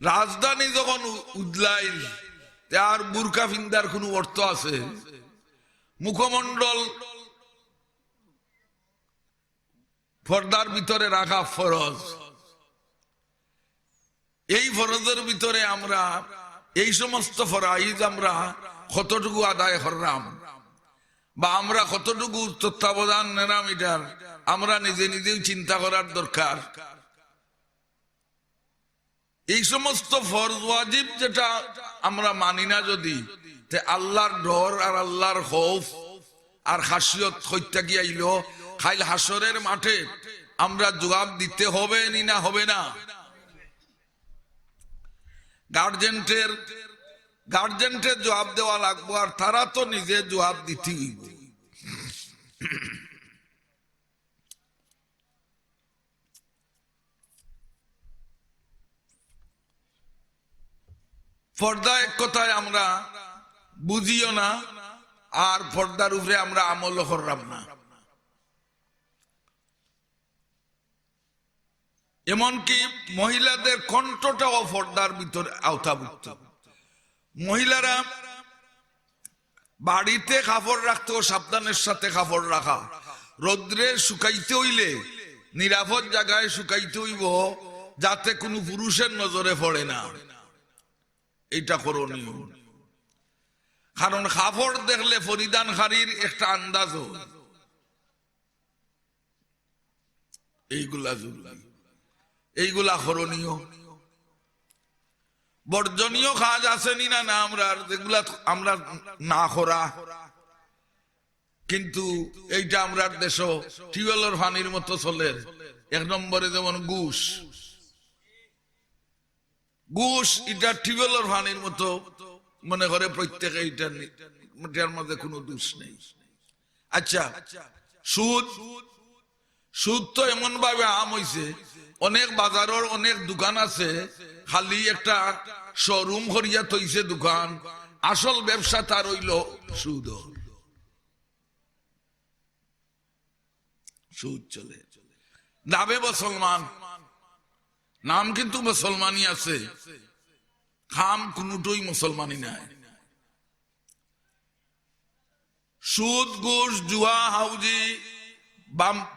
রাজধানী যখন উ-, উদলাইল, তে আর বুরকা পিন্দার কোনো অর্থ আছে? মুখমণ্ডল পর্দার ভিতরে রাখা ফরজ। এই ফরজের ভিতরে আমরা এই সমস্ত ফরাইজ আমরা কতটুকু আদায় করলাম, বা আমরা কতটুকু তত্ত্বাবধান নিলাম, ইটার আমরা নিজে নিজেও চিন্তা করার দরকার। এই সমস্ত ফরজ ওয়াজিব যেটা আমরা মানি না যদি, তে আল্লাহর ডর আর আল্লাহর খৌফ আর খাশিয়ত কইত্তা গিয়া আইলো, কাইল হাশরের মাঠে আমরা জবাব দিতে হবে নি না হবে না? গার্জেন্টের, গার্জেন্টের জবাব দেওয়া লাগবো, আর তারা তো নিজে জবাব দিতে অইবো। পর্দা এক কথায় আমরা বুঝিও না, আর পর্দার উপরে আমরা আমলও করলাম না। এমনকি মহিলাদের কণ্ঠটাও পর্দার ভিতরে আওতাভুক্ত। মহিলারা বাড়িতে কাপড় রাখতেও সাবধানের সাথে কাপড় রাখা, রৌদ্রে শুকাইতে অইলে নিরাপদ জাগায় শুকাইতে অইবো, যাতে কোনো পুরুষের নজরে পড়ে না। এইটা করণীয়, কারণ কাপড় দেখলে পরিধানকারীর একটা আন্দাজ হয়। এইগুলা জরুরি, এইগুলা করণীয়। বর্জনীয় কাজ আছে নি না, না, আমরা যেগুলা আমরা না করা, কিন্তু এইটা আমরার দেশো টিউবওয়েলর পানির মতো চলের। এক নম্বরে যেমন ঘুষ, ঘুষ ইটা টিউবওয়েলর পানির মতো মনে করে প্রত্যেকে, ইটা নি-, ইটার মধ্যে কোনো দোষ নেই। আচ্ছা, সুদ, সুদ তো এমন ভাবে আম অইছে, অনেক বাজারর অনেক দোকান আছে, খালি একটা শোরুম করিয়া থইছে দোকান, আসল ব্যবসা তার অইলো সুদ। সুদ চলে। নামে মুসলমান, নাম কিন্তু মুসলমানি আছে, কাম কোনোটাই মুসলমানি নাই। সুদ, ঘুষ, জুয়া, হাউজি, বাম-,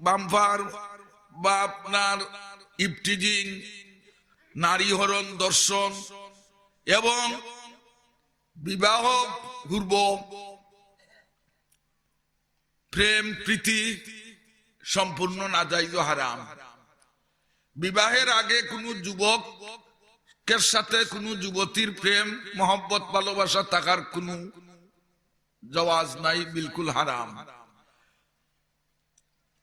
বাম্পার বা আপনার ইভটিজিং, নারী হরণ, ধর্ষণ এবং বিবাহ পূর্ব প্রেম প্রীতি সম্পূর্ণ নাজাইজ ও হারাম। বিবাহের আগে কোনো যুবকের সাথে কোনো যুবতীর প্রেম মহব্বত ভালোবাসা থাকার কোনো জওয়াজ নাই, বিলকুল হারাম।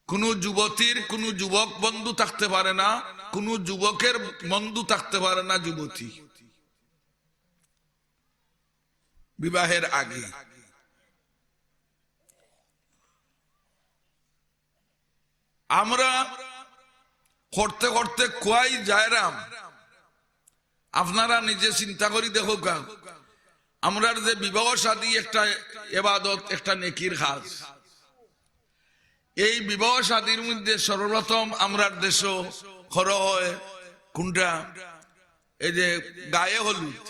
কোনো যুবতীর কোনো যুবক বন্ধু থাকতে পারে না, কোনো যুবকের বন্ধু থাকতে পারে না যুবতী বিবাহের আগে। আমরা করতে করতে কুয়াই যাইরাম। আপনারা নিজে চিন্তা করি দেখউক্কা, আমরার যে বিবাহ শাদী একটা এবাদত, একটা নেকির কাজ, এই বিবাহ শাদীর মধ্যে সর্বপ্রথম আমরার দেশো করা হয় কোনটা? এই যে গায়ে হলুদ।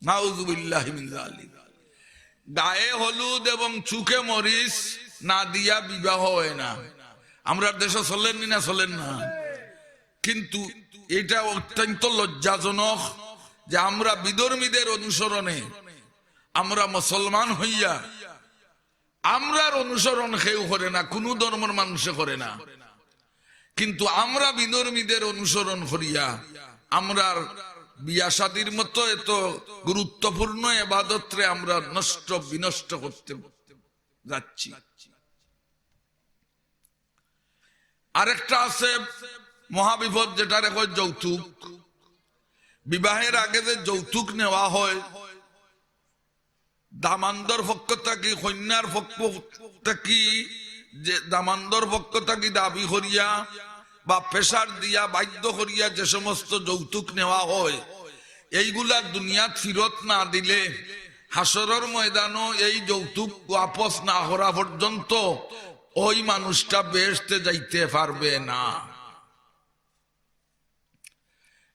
নাউজুবিল্লাহি মিন যালিক। গায়ে হলুদ এবং চুকে মরিচ না দিয়া বিবাহ হয় না। আমরার দেশো চলের নি না, চলের না? কিন্তু এটা অত্যন্ত লজ্জাজনক যে আমরা বিধর্মীদের অনুসরণে, আমরা মুসলমান হইয়া আমরার অনুসরণ কেউ করে না, কোনো ধর্মর মানুষে করে না, কিন্তু আমরা বিধর্মীদের অনুসরণ করিয়া আমরার বিয়া শাদীর মতো এত গুরুত্বপূর্ণ এবাদতরে আমরা নষ্ট বিনষ্ট করতে যাচ্ছি। আরেকটা আছে মহাবিপদ, যেটারে কয় যৌতুক। বিবাহের আগে যে যৌতুক নেওয়া হয়, দামান্দর পক্ষ থাকি, কইন্যার পক্ষ থাকি, যে দামান্দর পক্ষ থাকি দাবি করিয়া বা প্রেশার দিয়া বাধ্য করিয়া যে সমস্ত যৌতুক নেওয়া হয়, এইগুলা দুনিয়াত ফিরত না দিলে হাশরর ময়দানো এই যৌতুক ওয়াপস না করা পর্যন্ত ওই মানুষটা বেহেশতে যাইতে পারবে না।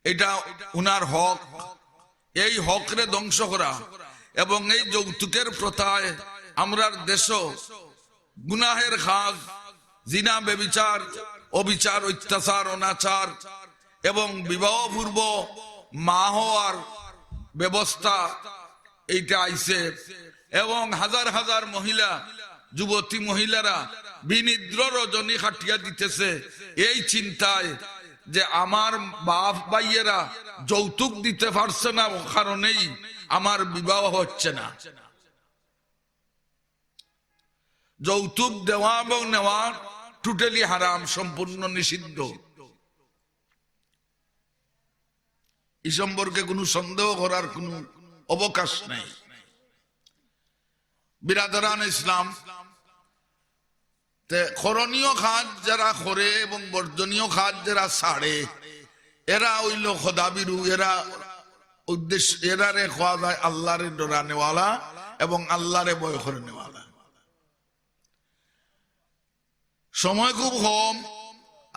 এটা উনার হক, এই হকরে ধ্বংস করা এবং এই যৌতুকের প্রথায় আমরার দেশো গুনাহের কাজ, জিনা, ব্যভিচার, অবিচার, অত্যাচার, অনাচার এবং বিবাহ পূর্ব মা হওয়ার ব্যবস্থা এইটা আইছে, এবং হাজার হাজার মহিলা, যুবতী মহিলারা বিনিদ্র রজনী কাটিয়া দিতেছে এই চিন্তায় যে আমার বাপ ভাইয়েরা যৌতুক দিতে পারছে না, ও কারণেই আমার বিবাহ হচ্ছে না। যৌতুক দেওয়া এবং নেওয়া টোটালি হারাম, সম্পূর্ণ নিষিদ্ধ। ই সম্পর্কে কোনো সন্দেহ করার কোনো অবকাশ নাই। বিরাদরান ইসলাম, তে করণীয় কাজ যারা করে এবং বর্জনীয় কাজ যারা ছাড়ে, এরা অইলো খোদাভীরু, এরা উদ্দেশ্য, এরারে কওয়া যায় আল্লাহরে ডরানেওয়ালা এবং আল্লাহরে ভয় করনেওয়ালা। সময় খুব কম,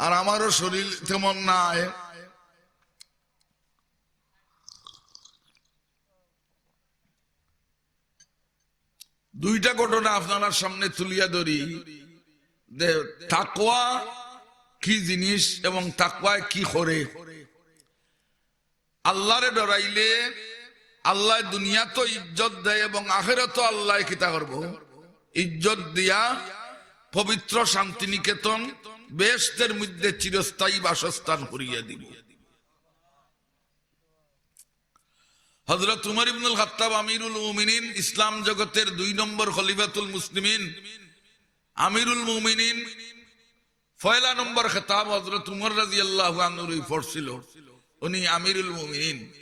আর আমারও শরীর তেমন নাই। দুইটা ঘটনা আপনারার সামনে তুলিয়া ধরি যে তাকওয়া কি জিনিস এবং তাকওয়ায় কি করে। আল্লাহরে ডরাইলে আল্লায় দুনিয়াত ইজ্জত দেয় এবং আখেরাতও আল্লায় কিতা করবো? ইজ্জত দিয়া পবিত্র শান্তিনিকেতন বেহেশতের মধ্যে চিরস্থায়ী বাসস্থান করিয়া দিব। হযরত উমর ইবনুল খাত্তাব আমিরুল মুমিনিন, ইসলাম জগতের দুই নম্বর খলিফাতুল মুসলিমিন, আমিরুল মুমিনিন, পয়লা নম্বর খেতাব হযরত উমর রাদিয়াল্লাহু আনহুরই পড়ছিল। উনি আমিরুল মুমিনিন।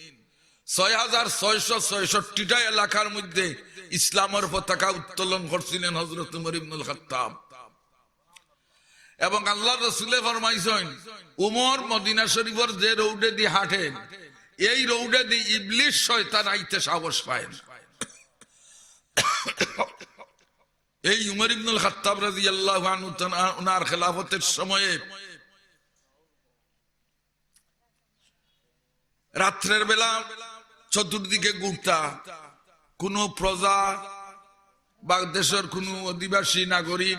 ছয় হাজার ছয়শো ছয়ষট্টিটা এলাকার মধ্যে ইসলামের পতাকা উত্তোলন করছিলেন হযরত উমর ইবনুল খাত্তাব। এবং আল্লাহর রসুলে ফরমাইছেন, উমর মদিনা শরীফের যে রোডে দি হাঁটেন, এই রোডে দি ইবলিশ শয়তান আইতে সাহস পায় না। এই উমর ইবনুল খাত্তাব রাদিয়াল্লাহু আনহু তাআলা, ওনার খেলাফতের সময়ে রাত্রের বেলা চতুর্দিকে ঘুরতা, কোনো প্রজা বা দেশের কোনো অধিবাসী নাগরিক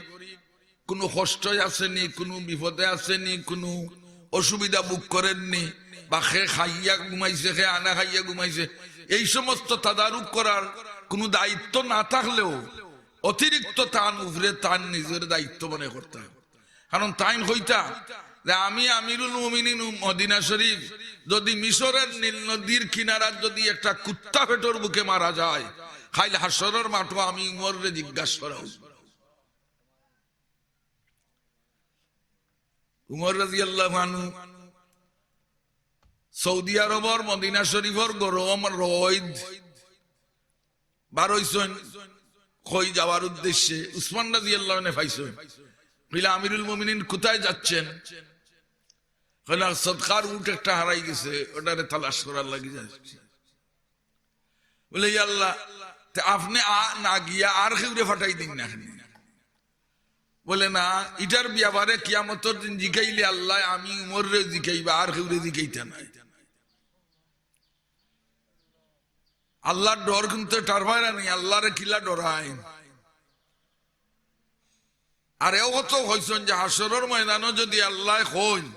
কোনো কষ্টে আছেনি, কোনো বিপদে আছেনি, কোনো অসুবিধা ভোগ করেননি, বা কে খাইয়া ঘুমাইছে, কে আনা খাইয়া ঘুমাইছে, এই সমস্ত তদারক করার কোনো দায়িত্ব না থাকলেও অতিরিক্ত তান উপরে তান নিজের দায়িত্ব মনে করতা। কারণ তাইন কইতা যে আমি আমিরুল মুমিনিন মদিনা শরীফ, যদি মিশরের নীল নদীর কিনারাত যদি একটা কুত্তা পেটর ভুকে মারা যায়, কাইল হাশরর মাঠো আমি উমররে জিজ্ঞাসা করা অইবো। উমর রাদিয়াল্লাহু আনহু সৌদি আরবর মদিনা শরীফর গরম রইদ বার অইছইন কই যাওয়ার উদ্দেশ্যে, উসমান রাদিয়াল্লাহু আনহু পাইছইন। কইলা, "আমিরুল মুমিনিন কোথায় যাচ্ছেন?" কইলা, "সদকার উট একটা হারাই গেছে, ওটারে তালাশ করার লাগি যাচ্ছি।" বলে, "ইয়া আল্লাহ, তে আপনে আ-, না গিয়া আর কেউরে পাঠাই দিন না কেনে?" বলে, "না, ইটার ব্যাপারে কিয়ামতর দিন জিকাইলে আল্লায় আমি উমররে জিকাইবা, আর কেউরে জিকাইতা নায়।" আল্লাহর ডর কিন্তু টারবায়রা নাই, আল্লাহরে কিলা ডরাইন। আর এও তো কইছইন যে হাশরর ময়দানো যদি আল্লায় কইন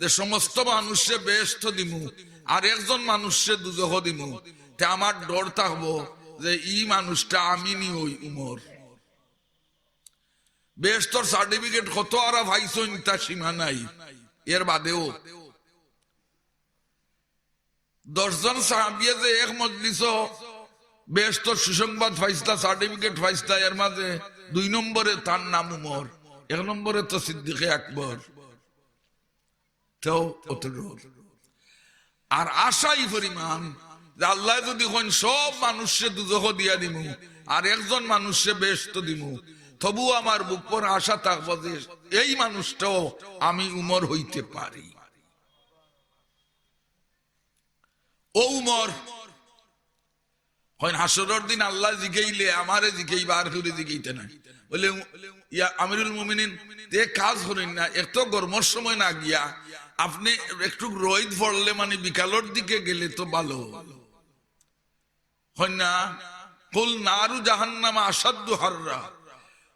যে সমস্ত মানুষরে বেহেশত দিমু আর একজন মানুষরে দুজখ দিমু, তে আমার ডর থাকবো যে ই মানুষটা আমি নি অই উমর। বেহেশতর certificate কত আরা পাইছইন, তার সীমা নাই। এর বাদেও দশ জন সাহাবিয়ে যে এক মজলিসো বেহেশতর সুসংবাদ পাইছলা, certificate পাইছলা, এর মাঝে দুই নম্বরে তার নাম উমর, এক নম্বরে তো সিদ্দিকে আকবর। তেও অত ডর। আর আশা ই পরিমাণ যে আল্লায় যদি কইন সব মানুষরে দুজখ দিয়া দিমু আর একজন মানুষরে বেহেশত দিমু, তবু আমার বুকভর আশা থাকবো যে এই মানুষটাও আমি উমর হইতে পারি। ও উমর, কইন, হাশরর দিন আল্লায় জিকাইলে আমারে জিকাইবা, আর কেউরে জিকাইতা নায়। বলে, "ইয়া আমিরুল মুমিনিন, তে কাজ করইন না, এক তো গরমর সময় না গিয়া, আপনে একটু রইদ পড়লে মানে বিকালর দিকে গেলে তো ভালো।" কইন না, "কুল নারু জাহান্নামা আশাদ্দু হাররা।"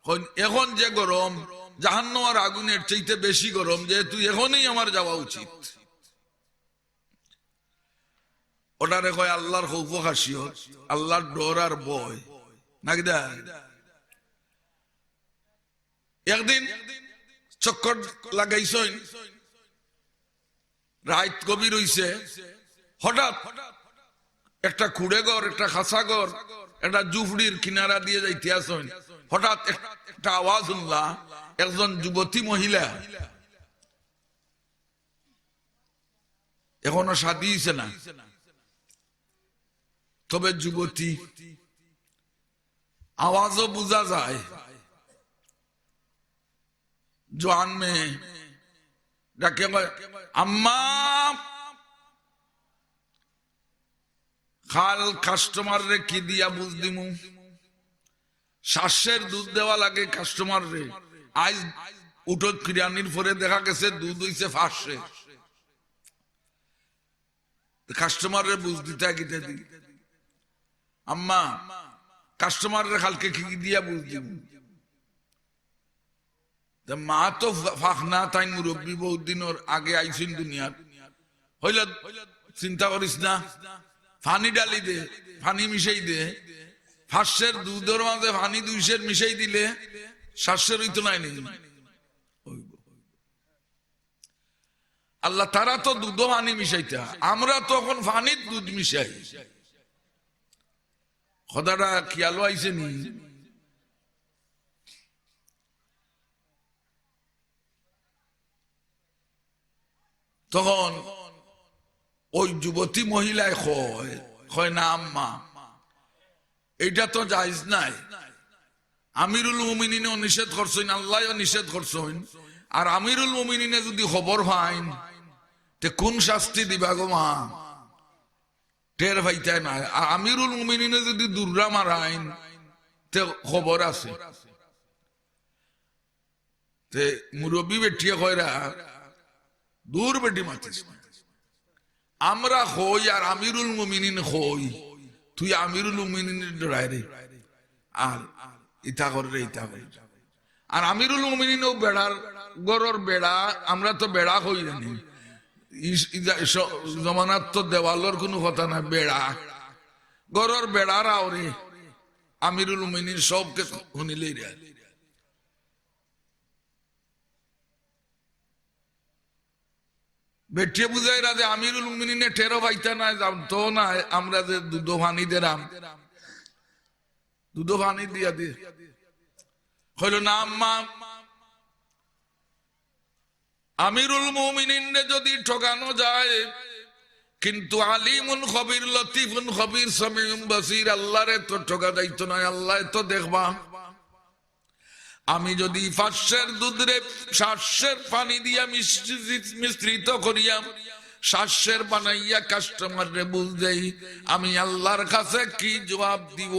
কইন, "এখন যে গরম, জাহান্নামর আগুনের চাইতে বেশি গরম, যেহেতু এখনই আমার যাওয়া উচিত।" ওটারে কয় আল্লাহর খৌফ খাশিয়ত, আল্লাহর ডর আর ভয়। নাকি দা? একদিন চক্কর লাগাইছইন, রাইত গভীর অইছে, হঠাৎ একটা কুড়ে ঘর, একটা খাসা ঘর, একটা জুফড়ির কিনারা দিয়া যাইতে আছইন, হঠাৎ এক-, একটা আওয়াজ হুনলা, একজন যুবতী মহিলা, এখনো শাদী অইছে না, তবে যুবতী, আওয়াজও বুঝা যায়, জোয়ান মেয়ে ডাকে কয়, "আম্মা, কাল কাস্টমাররে কি দিয়া বুঝ দিমু? হাঁসের দুধ দেওয়া লাগে কাস্টমাররে। আইজ উঠো কিরানির পরে দেখা গেছে দুধ অইছে পাঁচশো।" কাস্টমাররে বুঝ দিতা কিতা দি? "আম্মা, কাস্টমাররে কালকে কি দিয়া বুঝ দিমু?" তে মা তো ফা-, ফাখনা, তাইন মুরব্বি, বহুত দিনর আগে আইছইন দুনিয়াত। কইলা, "চিন্তা করিস না, পানি ঢালি দে, পানি মিশাই দে, পাঁচশোর দুধর মাঝে পানি দুইশোর মিশাই দিলে শ্বাসের অইতো নায় নি? অইবো। আল্লাহ, তারা তো দুধো পানি মিশাইতা, আমরা তো অখন পানিত দুধ মিশাই। কথাটা খেয়াল আইছে নি? তখন ওই যুবতী মহিলায় কয়, কয়, "না আম্মা, এইটা তো জায়েজ নাই।" আমিরুল মুমিনিনেও নিষেধ করছইন, আল্লায়ও নিষেধ করছইন। আর আমিরুল মুমিনিনে যুদি খবর পাইন, তে কুন শাস্তি দিবা গো মা? টের পাইতায় নায়। আর আমিরুল মুমিনিনে যুদি দুররা মারাইন, তে খবর আছে। তে মুরব্বি বেটিয়ে কয়রা, "দূর বেটি, মাতিস না। আমরা কই আর আমিরুল মুমিনিন কই, তুই আমিরুল মুমিনিনরে ডরায় রে, আর ইতা কর রে, ইতা কর।" আর আমিরুল মুমিনিনও বেড়ার, ঘরর বেড়া, আমরা তো বেড়া কই জানি। ইস-, ইজা-, স-, জমানার তো দেওয়ালর কুনু কথা না, বেড়া। ঘরর বেড়ার আওরে আমিরুল মুমিনিন সবকে হুনিলেইরা। বেটিয়ে বুঝাইরা যে আমিরুল মুমিনিনে টেরও পাইতা নায়, জানতো নায়, আমরা যে দুধো পানি দেরাম, দুধো পানি দিয়া দি। কইল, "না আম্মা, আমিরুল মুমিনিনরে যুদি ঠগানো যায়, কিন্তু আলিমুন খবির, লতিফুন খবির, সামিউন বাসির, আল্লারে তো ঠগা যাইতো নায়, আল্লায় তো দেখবা।" আমি যুদি পাঁচশের দুধরে সাতশের পানি দিয়া মিশ্রিত, মিশ্রিত করিয়া সাতশের বানাইয়া কাস্টমাররে বুঝ দেই, আমি আল্লার কাছে কি জবাব দিব?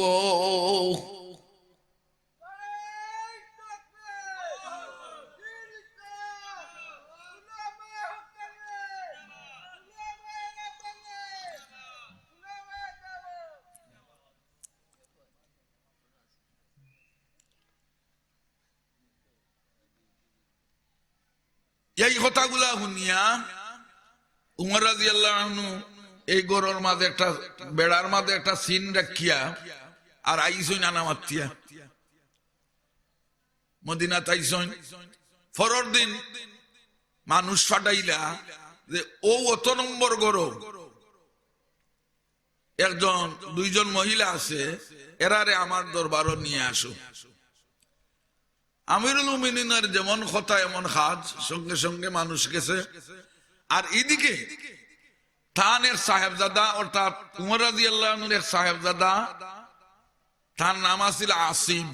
এই কথাগুলা হুনিয়া উমর রাদিয়াল্লাহু আনহু এই ঘরর মাঝে একটা, বেড়ার মাঝে একটা চিন রাখিয়া আর আইছইন আনা মাতিয়া। মদিনাত আইছইন। পরর দিন মানুষ পাঠাইলা যে, "ও অত নম্বর ঘরো একজন, দুইজন মহিলা আছে, এরারে আমার দরবারো নিয়া আসো।" আমিরুল মুমিনিনের যেমন কথা এমন কাজ, সঙ্গে সঙ্গে মানুষ গেছে। আর এদিকে তান এক সাহেবজাদা, অর্থাৎ উমর রাদিয়াল্লাহু আনহুর এক সাহেবজাদা, তার নাম আছিল আসিম।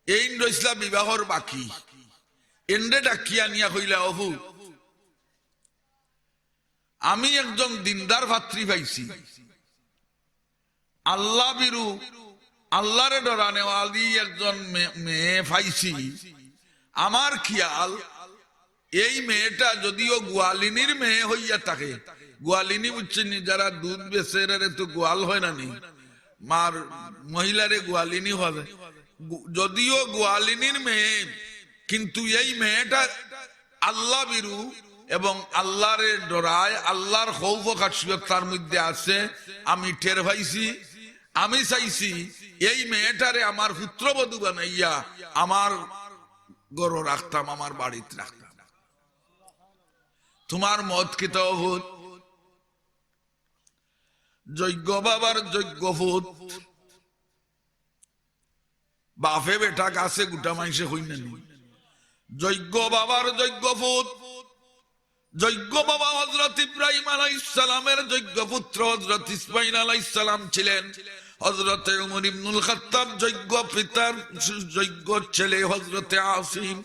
এইন রইছলা বিবাহর বাকি। এনরে ডাকিয়া নিয়া কইলা, "অপু, আমি একজন দিনদার পাত্রী পাইছি, আল্লাহ ভীরু, আল্লারে ডরানেওয়ালি একজন মে-, মেয়ে পাইছি। আমার খিয়াল এই মেয়েটা যুদিও গোয়ালিনীর মেয়ে হইয়া থাকে।" গোয়ালিনী বুঝছইন নি? যারা দুধ বেচে, এরারে তো গোয়াল কয় না নি? মার, মহিলারে গোয়ালিনী কয়। গো-, যুদিও গোয়ালিনীর মেয়ে, কিন্তু এই মেয়েটা আল্লাহ ভীরু এবং আল্লারে ডরায়, আল্লার খৌফ ও খাশিয়ত তার মধ্যে আছে, আমি টের পাইছি। আমি চাইছি এই মেয়েটারে আমার পুত্রবধূ বানাইয়া আমার ঘরো রাখতাম, আমার বাড়িত রাখতাম। তুমার মত কিতা অইবো? যোগ্য বাবার যোগ্য পুত। বাপে বেটা গাছে গুটা মাইনষে কইন না নি? যোগ্য বাবার যোগ্য পুত। যোগ্য বাবা হযরত ইব্রাহিম আলাইহিস সালামের যোগ্য পুত্র হযরত ইসমাইল আলাইহিস সালাম ছিলেন। হযরতে উমর ইবনুল খাত্তাব যোগ্য পিতার যোগ্য ছেলে হযরতে আসিম।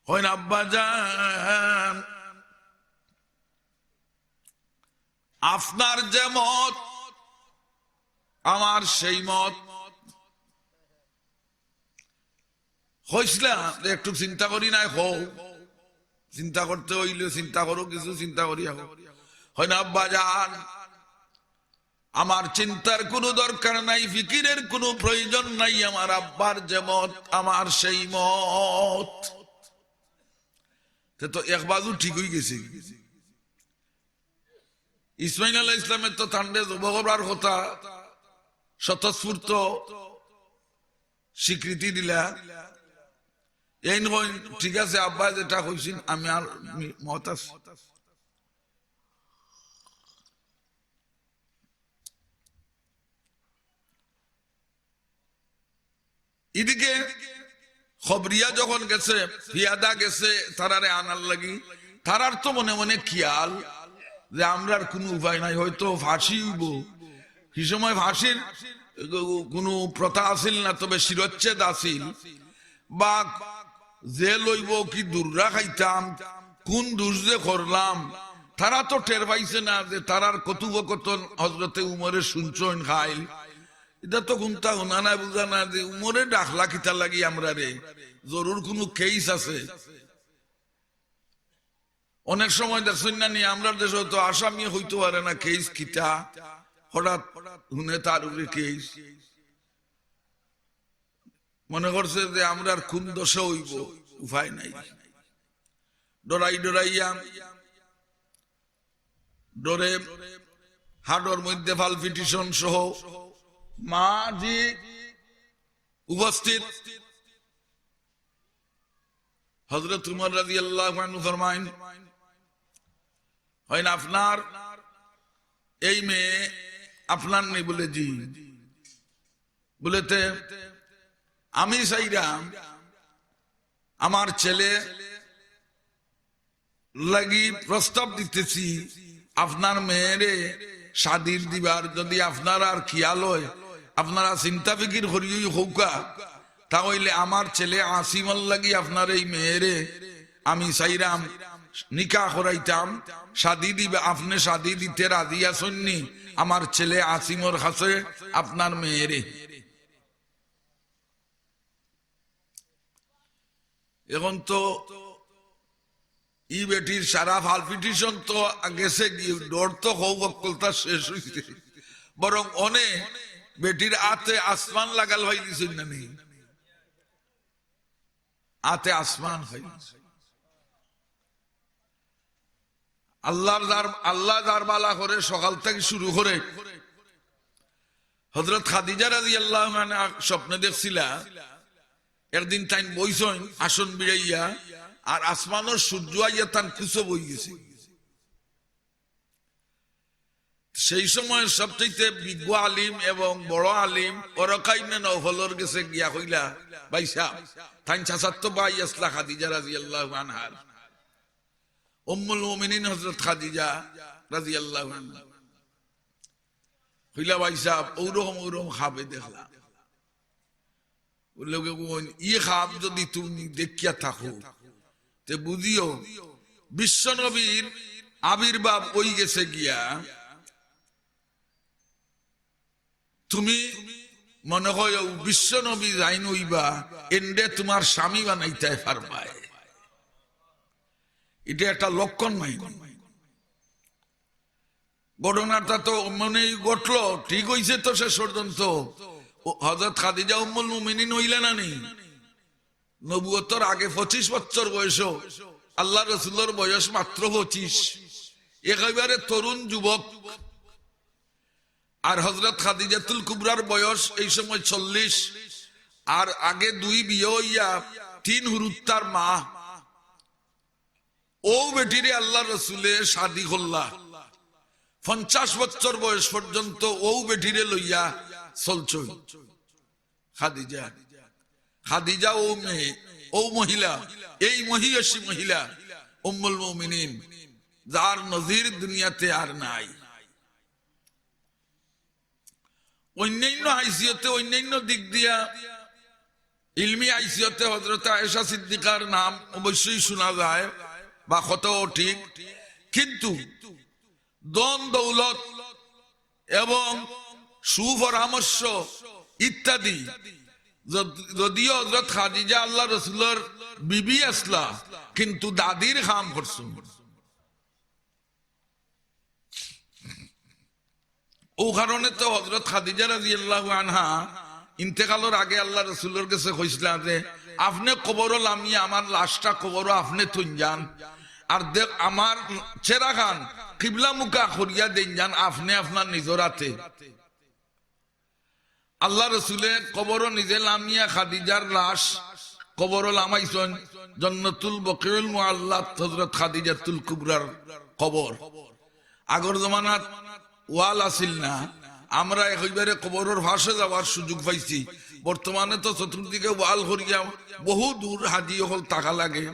কইন, "আব্বাজান, আপনার যে মত, আমার সেই মত।" কইছলা যে একটু চিন্তা করি নাই, কও। চিন্তা করতে অইলে চিন্তা করো, কিছু চিন্তা করি এখন। কইন, "আব্বাজান, আমার চিন্তার কুনু দরকার নাই, ফিকিরের কুনু প্রয়োজন নাই, আমার আব্বার যে মত, আমার সেই মত।" তে তো এক বাজু ঠিক অইগেছে। ইসমাইল আলাইহিস সালামে তো তানরে জবো করবার কথা, স্বতঃস্ফূর্ত স্বীকৃতি দিলা। এইন কইন, "ঠিক আছে, আব্বায় যেটা কইছইন, আমি আর মি-, মত আছি।" ইদিকে খবরিয়া যখন গেছে, ফিয়াদা গেছে তারারে আনার লাগি, তারার তো মনে মনে খিয়াল যে আমরার কুনু উপায় নাই, হয়তো ফাঁসি অইবো। হি সময় ফাঁসির কুনু প্রথা আছিল না, তবে শিরচ্ছেদ আছিল। বা জেল অইবো কি দুররা খাইতাম, কুন দুষ যে করলাম, তারা তো টের পাইছে না যে তারার কথোপকথন হজরতে উমরে শুনছইন খাইল। ইটা তো কুন্তা হুনা নাই, বুঝা নাই যে উমরে ডাকলা কিতার লাগি আমরারে, জরুর কুনু কেস আছে। অনেক সময় দেখছইন না নি, আমরার দেশো তো আসামি কইতো পারে না কেস কিতা, হঠাৎ হুনে তার উপরে কেস। মনে করছে যে আমরার কুন দশা অইবো, উপায় নাই। ডরাই ডরাইয়া, ডরে হাড়র মধ্যে পালপিটেশন সহ মা জি উপস্থিত। হযরত উমর রাদিয়াল্লাহু আনহু ফরমাইন, "অইন আপনার এই মেয়ে আপনার নি?" বলে, "জি।" বলে, "তে আমি চাইরাম আমার ছেলে লাগি প্রস্তাব দিতেছি, আপনার মেয়েরে শাদির দিবার, যদি আপনারার খিয়াল অয়, আপনারা চিন্তা ফিকির করিয়া কউক্কা, তা অইলে আমার ছেলে আসিমর লাগি আপনার এই মেয়েরে আমি চাইরাম নিকাহ করাইতাম, শাদি দিবা, আপনে শাদি দিতে রাজি আছইন নি আমার ছেলে আসিমর কাছে আপনার মেয়েরে?" এখন তো ই বেটির সারা পালপিটেশন তো গেছে গি, ডর তো হউ হক্কলতা শেষ অইছে, বরং অনে বেটির আতে আসমান লাগাল পাইলিছইন না নি, আতে আসমান পাইলিছইন। আল্লাহর যার, আল্লাহ যার বালা করে, সকাল থাকি শুরু করে। হযরত খাদিজা রাদিয়াল্লাহু আনহা স্বপ্নে দেখছিলা, একদিন তাইন বইছইন আসন বিড়াইয়া, আর আসমানর সূর্য আইয়া তান কুসো বই গেছে। সেই সময় সবচাইতে বিজ্ঞ আলিম এবং বড় আলিম ওয়ারাকা ইবনে নওফলর গেছে গিয়া কইলা, "ভাইসাব, তাইন চাচাতো ভাই আছলা খাদিজা রাদিয়াল্লাহু আনহার, উম্মুল মুমিনিন হযরত খাদিজা রাদিয়াল্লাহু আনহা।" কইলা, "ভাইসাব, অউরকম অউরকম খাবে দেখলা।" বলে, "ই খাব যদি তুমি দেখিয়া থাকো, তে বুঝিও বিশ্বনবীর আবির্ভাব অই গেছে গিয়া, তুমি মনে হয় বিশ্বনবী যাইন অইবা, এনরে তুমার স্বামী বানাইতায় পারবায়।" ইটা একটা লক্ষণ নায়। ঘটনাটা তো মনেই ঘটলো, ঠিক অইছে তো শেষ পর্যন্ত। ও, হযরত খাদিজা উম্মুল মুমিনিন অইলা না নি? নবুয়তর আগে পঁচিশ বছর বয়স, আল্লাহর রসুলর বয়স মাত্র পঁচিশ, একেবারে তরুণ যুবক। আর হযরত খাদিজাতুল কুবরার বয়স এই সময় চল্লিশ, আর আগে দুই বিয়া অইয়া তিন হুরুত্তার মা। অউ বেটিরে আল্লাহর রসুলে শাদি করলা। পঞ্চাশ বছর বয়স পর্যন্ত অউ বেটিরে লইয়া চলছইন। খাদিজা, খাদিজা অউ মেয়ে, অউ মহিলা, এই মহিয়সী মহিলা উম্মুল মুমিনিন, যার নজির দুনিয়াতে আর নাই। অন্যান্য হাইসিয়তে, অন্যান্য দিক দিয়া, ইলমি হাইসিয়তে হযরত আয়েশা সিদ্দিকার নাম অবশ্যই শুনা যায় বা কথাও ঠিক, কিন্তু ধন দৌলত এবং সুপরামর্শ ইত্যাদি, যদ-, যদিও হযরত খাদিজা আল্লাহর রসুলর বিবি আছলা, কিন্তু দাদির কাম করছইন। অউ কারণে তো হযরত খাদিজা রাদিয়াল্লাহু আনহা ইন্তেকালর আগে আল্লাহর রসুলর গেছে কইছলা যে, "আপনে কবরো লামিয়া আমার লাশটা কবরো আপনে থইন যান, আর দেখ আমার চেহারাখান কিবলামুখা করিয়া দেইন যান আপনে আপনার নিজর আতে।" আল্লার রসুলে কবরো নিজে লামিয়া খাদিজার লাশ কবরো লামাইছইন। জন্নতুল বকিউল মুআল্লাত হযরত খাদিজাতুল কুবরার কবর। আগর জমানাত ওয়াল আছিল না, আমরা একবারে কবরর পাশে যাওয়ার সুযোগ পাইছি। বর্তমানে তো চতুর্দিকে ওয়াল করিয়া বহু দূর হাজি অকল থাকা লাগে।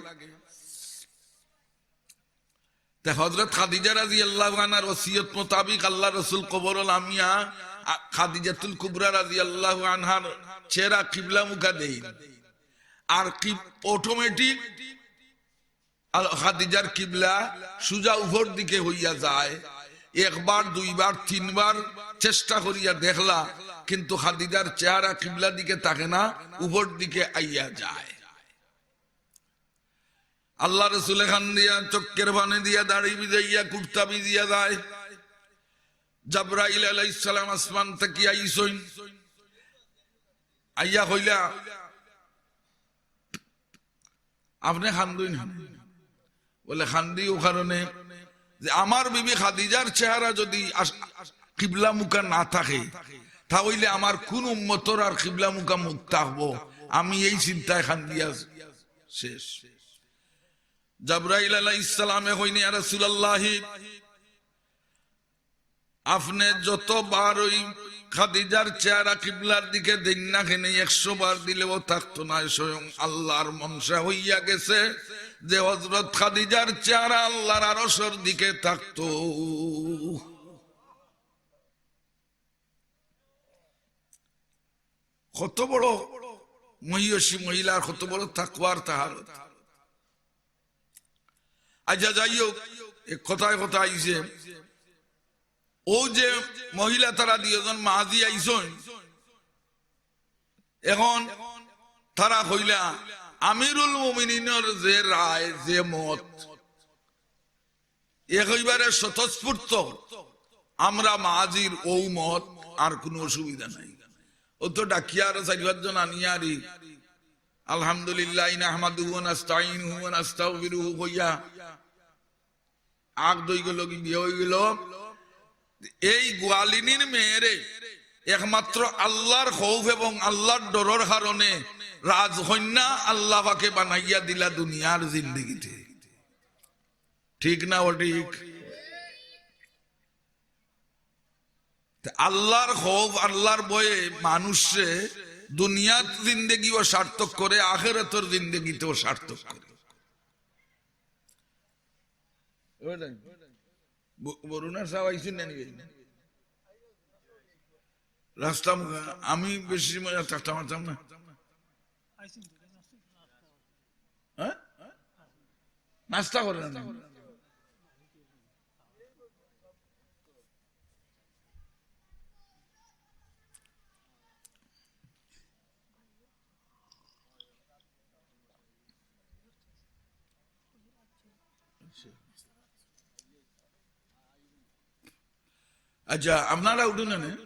তে হযরত খাদিজা রাদিয়াল্লাহু আনহার ওসিয়ত মোতাবিক আল্লার রসুল কবরো লামিয়া, আ, খাদিজাতুল কুবরা রাদিয়াল্লাহু আনহার চেহারা কিবলা মুখা দেইন। আর কি automatic আল-, খাদিজার কিবলা সুজা উপর দিকে হইয়া যায়। একবার, দুইবার, তিনবার চেষ্টা করিয়া দেখলা, কিন্তু খাদিজার চেহারা কিবলা দিকে থাকে না, উপর দিকে আইয়া যায়। আল্লার রসুলে কান্দিয়া, চক্ষের পানি দিয়া, দাড়ি ভিজাইয়া, কুর্তা ভিজিয়া যায়। জাব্রাইল আলাইহিস সালাম আসমান থাকি আইছইন, আইয়া কইলা, "আপনে কান্দইন না?" বলে, "কান্দি অউ কারণে যে আমার বিবি খাদিজার চেহারা যদি আস-, কিবলা মুখা না থাকে, তা অইলে আমার কুন উম্মতর আর কিবলা মুখা মুখ থাকবো? আমি এই চিন্তায় কান্দিয়া শেষ।" জাব্রাইল আলাইহিস সালামে কইন, "ইয়া রাসূলুল্লাহ, আপনে যতবার ওই খাদিজার চেহারা কিবলার দিকে দেইন না কেনে, একশো বার দিলেও থাকতো না। স্বয়ং আল্লার মনশা হইয়া গেছে যে হযরত খাদিজার চেহারা আল্লার আরশর দিকে থাকতো।" কত বড় মহিয়সী মহিলার কত বড় তাকওয়ার তাহারত। আচ্ছা, যাই হোক, এ কথায় কথা আইছে, অউ যে মহিলা তারা দুইজন মাঝি আইছইন, এখন তারা কইলা, আমিরুল মুমিনিনর যে রায়, যে মত, একেবারে স্বতঃস্ফূর্ত, আমরা মাঝির অউ মত, আর কুনু অসুবিধা নাই। অউ তো ডাকিয়া আরো চাইর পাঁচজন আনিয়া আরি, আলহামদুলিল্লাহ, নাহমাদুহু ওয়া নাস্তাইনুহু ওয়া নাস্তাগফিরুহু কইয়া আগ দই গেল কি বিয়া অই গেল। এই গোয়ালিনীর মেয়েরে একমাত্র আল্লার খৌফ এবং আল্লার ডরর কারণে রাজকন্যা আল্লা পাকে বানাইয়া দিলা দুনিয়ার জিন্দেগিতে। ঠিক না অঠিক? তে আল্লার খৌফ, আল্লার ভয়ে মানুষরে দুনিয়াত জিন্দেগিও সার্থক করে, আখেরাতর জিন্দেগিতেও সার্থক করে। বুঝলেন? ব-, বরুণা সাহেব আইছেন না নি? রাস্তা মুখা, আমি বেশি সময় আর ঠাট্টা মারতাম না। হ্যাঁ? নাস্তা করে না। আচ্ছা, আপনারা উঠুন না,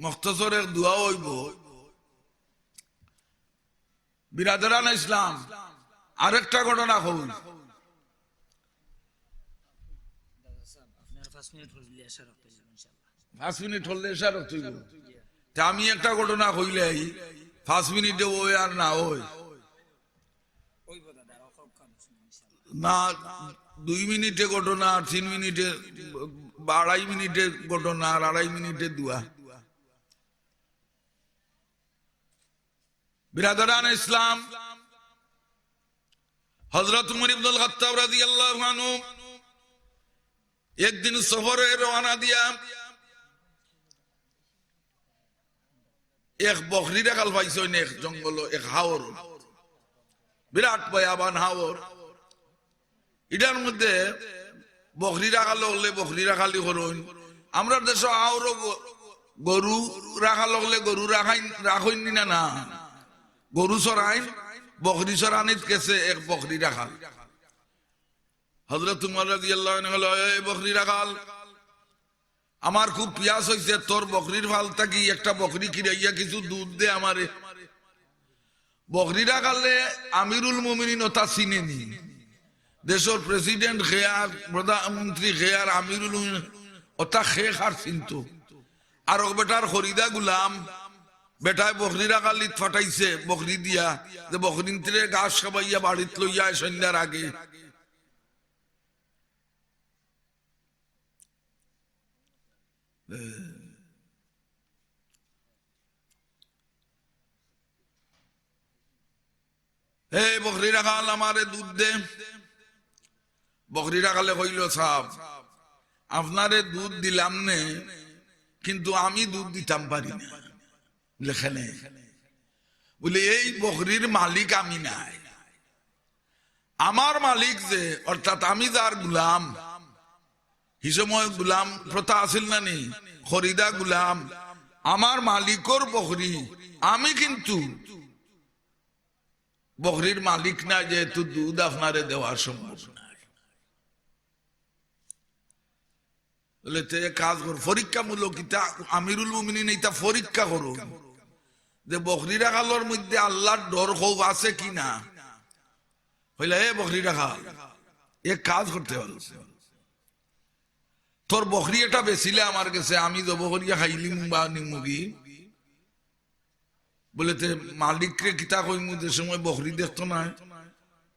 মখতসর এক দোয়া অইবো। বিরাদরান ইসলাম, আরেকটা ঘটনা কই। আপনার পাঁচ মিনিট হইলে এশার ওয়াক্ত হইব, ইনশাআল্লাহ। পাঁচ মিনিট হইলে এশার ওয়াক্ত হইব। তে আমি একটা ঘটনা কইলাই, পাঁচ মিনিটে অয় আর না অয়। হইব দাদা, আর অখন কাম আছে, ইনশাআল্লাহ। না, দুই মিনিটে ঘটনা, তিন মিনিটে, বা আড়াই মিনিটে ঘটনা, আর আড়াই মিনিটে দোয়া। বিরাদরান ইসলাম, হযরত উমর ইবনুল খাত্তাব রাদিয়াল্লাহু আনহু একদিন সফরে রওয়ানা দিয়া এক বকরি রাখাল পাইছইন, এক জঙ্গল, এক হাওর, বিরাট ভয়াবান হাওর। ইটার মধ্যে বকরি রাখাল অকলে বকরি রাখালি করইন। আমরার দেশো আরো গ-, গরু রাখাল অকলে গরু রাখাইন, রাখইন নি না, না? গরু চরাইন, বকরি চরানিত গেছে এক বকরি রাখাল। হযরত উমর রাদিয়াল্লাহু আনহু কইলা, "এই বকরি রাখাল, আমার খুব পিয়াস অইছে, তোর বকরির ফাল থাকি একটা বকরি কিনাইয়া কিছু দুধ দে আমারে।" বকরি রাখালে আমিরুল মুমিনিন অতা চিনে নি। দেশর প্রেসিডেন্ট কে আর প্রধানমন্ত্রী কে আর আমিরুল মুমিনিন অতা কে কার চিনতো। আর অউ বেটার খরিদা গুলাম, বেটায় বকরি রাখালিত ফাটাইছে, বকরি দিয়া, যে বকরিন্তরে ঘাস খাবাইয়া বাড়িত লইয়া আয় সন্ধ্যার আগে। "এ বকরি রাখাল, আমারে দুধ দে।" বকরি রাখালে কইল, "সাব, আপনারে দুধ দিলাম নে, কিন্তু আমি দুধ দিতাম পারি না।" বুলে, "কেনে?" বুলে, "এই বকরির মালিক আমি নায়, আমার মালিক যে, অর্থাৎ আমি যার গুলাম, হি সময় গুলাম প্রথা আছিল না নি, খরিদা গুলাম, আমার মালিকর বকরি, আমি কিন্তু বকরির মালিক না, যেহেতু দুধ আপনারে দেওয়া সম্ভব নায়।" বলে, "তে এক কাজ কর, পরীক্ষামূলক ইতা, আমিরুল মুমিনিন ইতা পরীক্ষা করো যে বকরি রাখালর মধ্যে আল্লাহর ডর খৌফ আছে কি না।" কইলা, "এ বকরি রাখাল, এক কাজ করতে পারো, তোর বকরি এটা বেচিলে আমার গেছে, আমি জব করিয়া খাইলিমু বা নিমুগি।" বুলে, "তে মালিকরে কিতা কইমু, যে সময় বকরি দেখতো নায়?"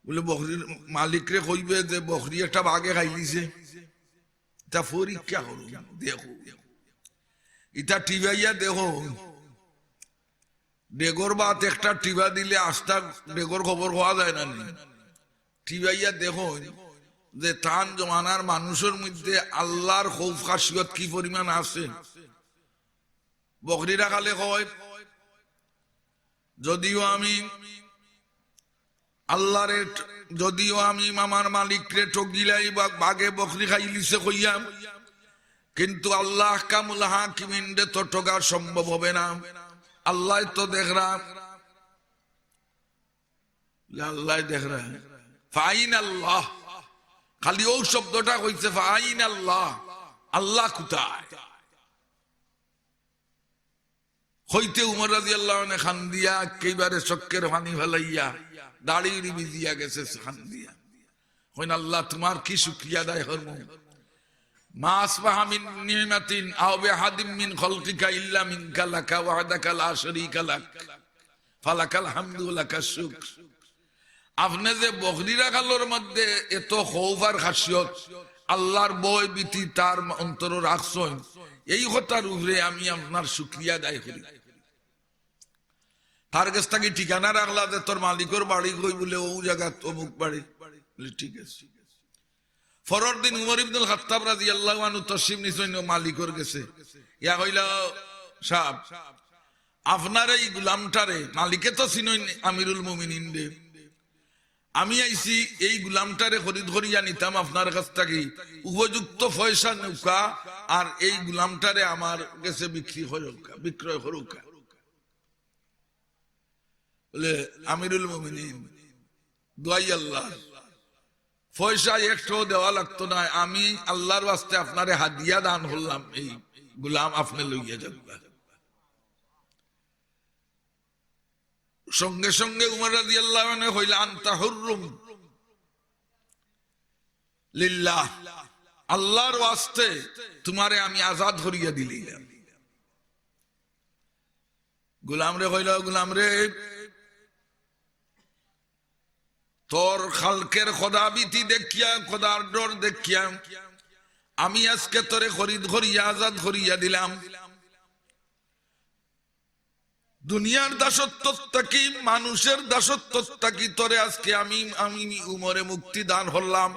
বুলে, "বকরির মালিকরে কইবে যে বকরি একটা বাঘে খাইলিছে।" ইতা পরীক্ষা করো, দেখো। ইতা টিপাইয়া দেখো, ডেগর ভাত একটা টিপা দিলে আস্তা ডেগর খবর পাওয়া যায় না নি। টিপাইয়া দেখো যে তান জমানার মানুষর মধ্যে আল্লাহর খৌফ খাশিয়ত কি পরিমাণ আছে। বকরি রাখালে কয়, "যদিও আমি আল্লাহরে ঠ-, যদিও আমি আমার মালিকরে ঠগিলাই বা বাঘে বকরি খাইলিছে কইয়া, কিন্তু আল্লাহ আহকামুল হাকিমিনরে তো ঠগা সম্ভব হবে না। আল্লাহ তো দেখরা।" আল্লাহ দেখরা। "ফাইন আল্লাহ।" খালি অউ শব্দটা কইছে, "ফাইন আল্লাহ।" আল্লাহ কোথায়? কইতে উমর রাদিয়াল্লাহু আনহু কান্দিয়া একেবারে চক্ষের পানি ফালাইয়া দাড়ি উড়ি ভিজিয়া গেছে কান্দিয়া। কইন, "আল্লাহ, তুমার কি শুকরিয়া আদায় করমু? মা আসবাহা মিন নিমাতিন আও বিআহাদিম মিন খালকিকা ইল্লা মিনকা লাকা ওয়াহদাকা লা শারীকা লাক। ফালাকাল হামদু ওয়া লাকাশ শুকর।" আপনে যে বকরি রাখালর মধ্যে এত খৌফ আর খাশিয়ত, আল্লাহর ভয় ভীতি তার অন্তরো রাখছইন, এই কথার উপরে আমি আপনার শুকরিয়া আদায় করি। তার গেছ থাকি ঠিকানা রাখলা যে, "তোর মালিকর বাড়ি কই?" বুলে, "অউ জাগাত অমুক বাড়ি।" বুলে, "ঠিক আছে।" পরর দিন উমর ইবনুল খাত্তাব রাদিয়াল্লাহু আনহু তশরিফ নিছইন অউ মালিকর গেছে। ইয়া কইলা, "সাব, আপনার এই গুলামটারে," মালিকে তো চিনইন আমিরুল মুমিনিনরে, "আমি আইছি এই গুলামটারে খরিদ করিয়া নিতাম আপনার কাছ থাকি, উপযুক্ত পয়সা নেউক্কা, আর এই গুলামটারে আমার গেছে বিক্রি করউক্কা, বিক্রয় করউক্কা।" বুলে, "আমিরুল মুমিনিন, দোয়াই আল্লাহ, পয়সা একটাও দেওয়া লাগতো নায়, আমি আল্লাহর ওয়াস্তে আপনারে হাদিয়া দান করলাম, এই গুলাম আপনে লইয়া যাউক্কা।" সঙ্গে সঙ্গে উমর রাদিয়াল্লাহু আনহু কইলা, "আনতা হুররুম লিল্লাহ, আল্লাহর ওয়াস্তে তুমারে আমি আজাদ করিয়া দিলাম।" গুলামরে কইলা, "গুলামরে, তোর খালকের খোদাভীতি দেখিয়া, খোদার ডর দেখিয়া আমি আজকে তোরে খরিদ করিয়া আজাদ করিয়া দিলাম। দুনিয়ার দাসত্ব থাকি, মানুষের দাসত্ব থাকি তোরে আজকে আমি, আমি উমরে মুক্তি দান করলাম।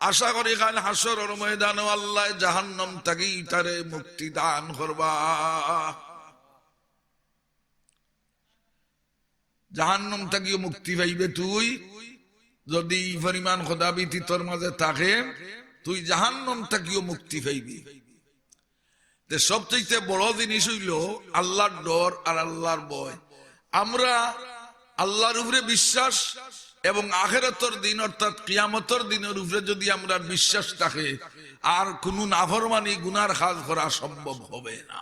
আশা করি কাইল হাশরর ময়দানো আল্লায় জাহান্নাম থাকি ইতারে মুক্তি দান করবা।" জাহান্নাম থাকিও মুক্তি পাইবে তুই, যদি ই পরিমাণ খোদাভীতি তোর মাঝে থাকে, তুই জাহান্নাম থাকিও মুক্তি পাইবি। তে সবচাইতে বড় জিনিস অইলো আল্লাহর ডর আর আল্লাহর ভয়। আমরা আল্লাহর উপরে বিশ্বাস এবং আখেরাতর দিন অর্থাৎ কিয়ামতর দিনর উপরে যদি আমরা বিশ্বাস থাকে, আর কুনু নাফরমানি গুনার কাজ করা সম্ভব হবে না।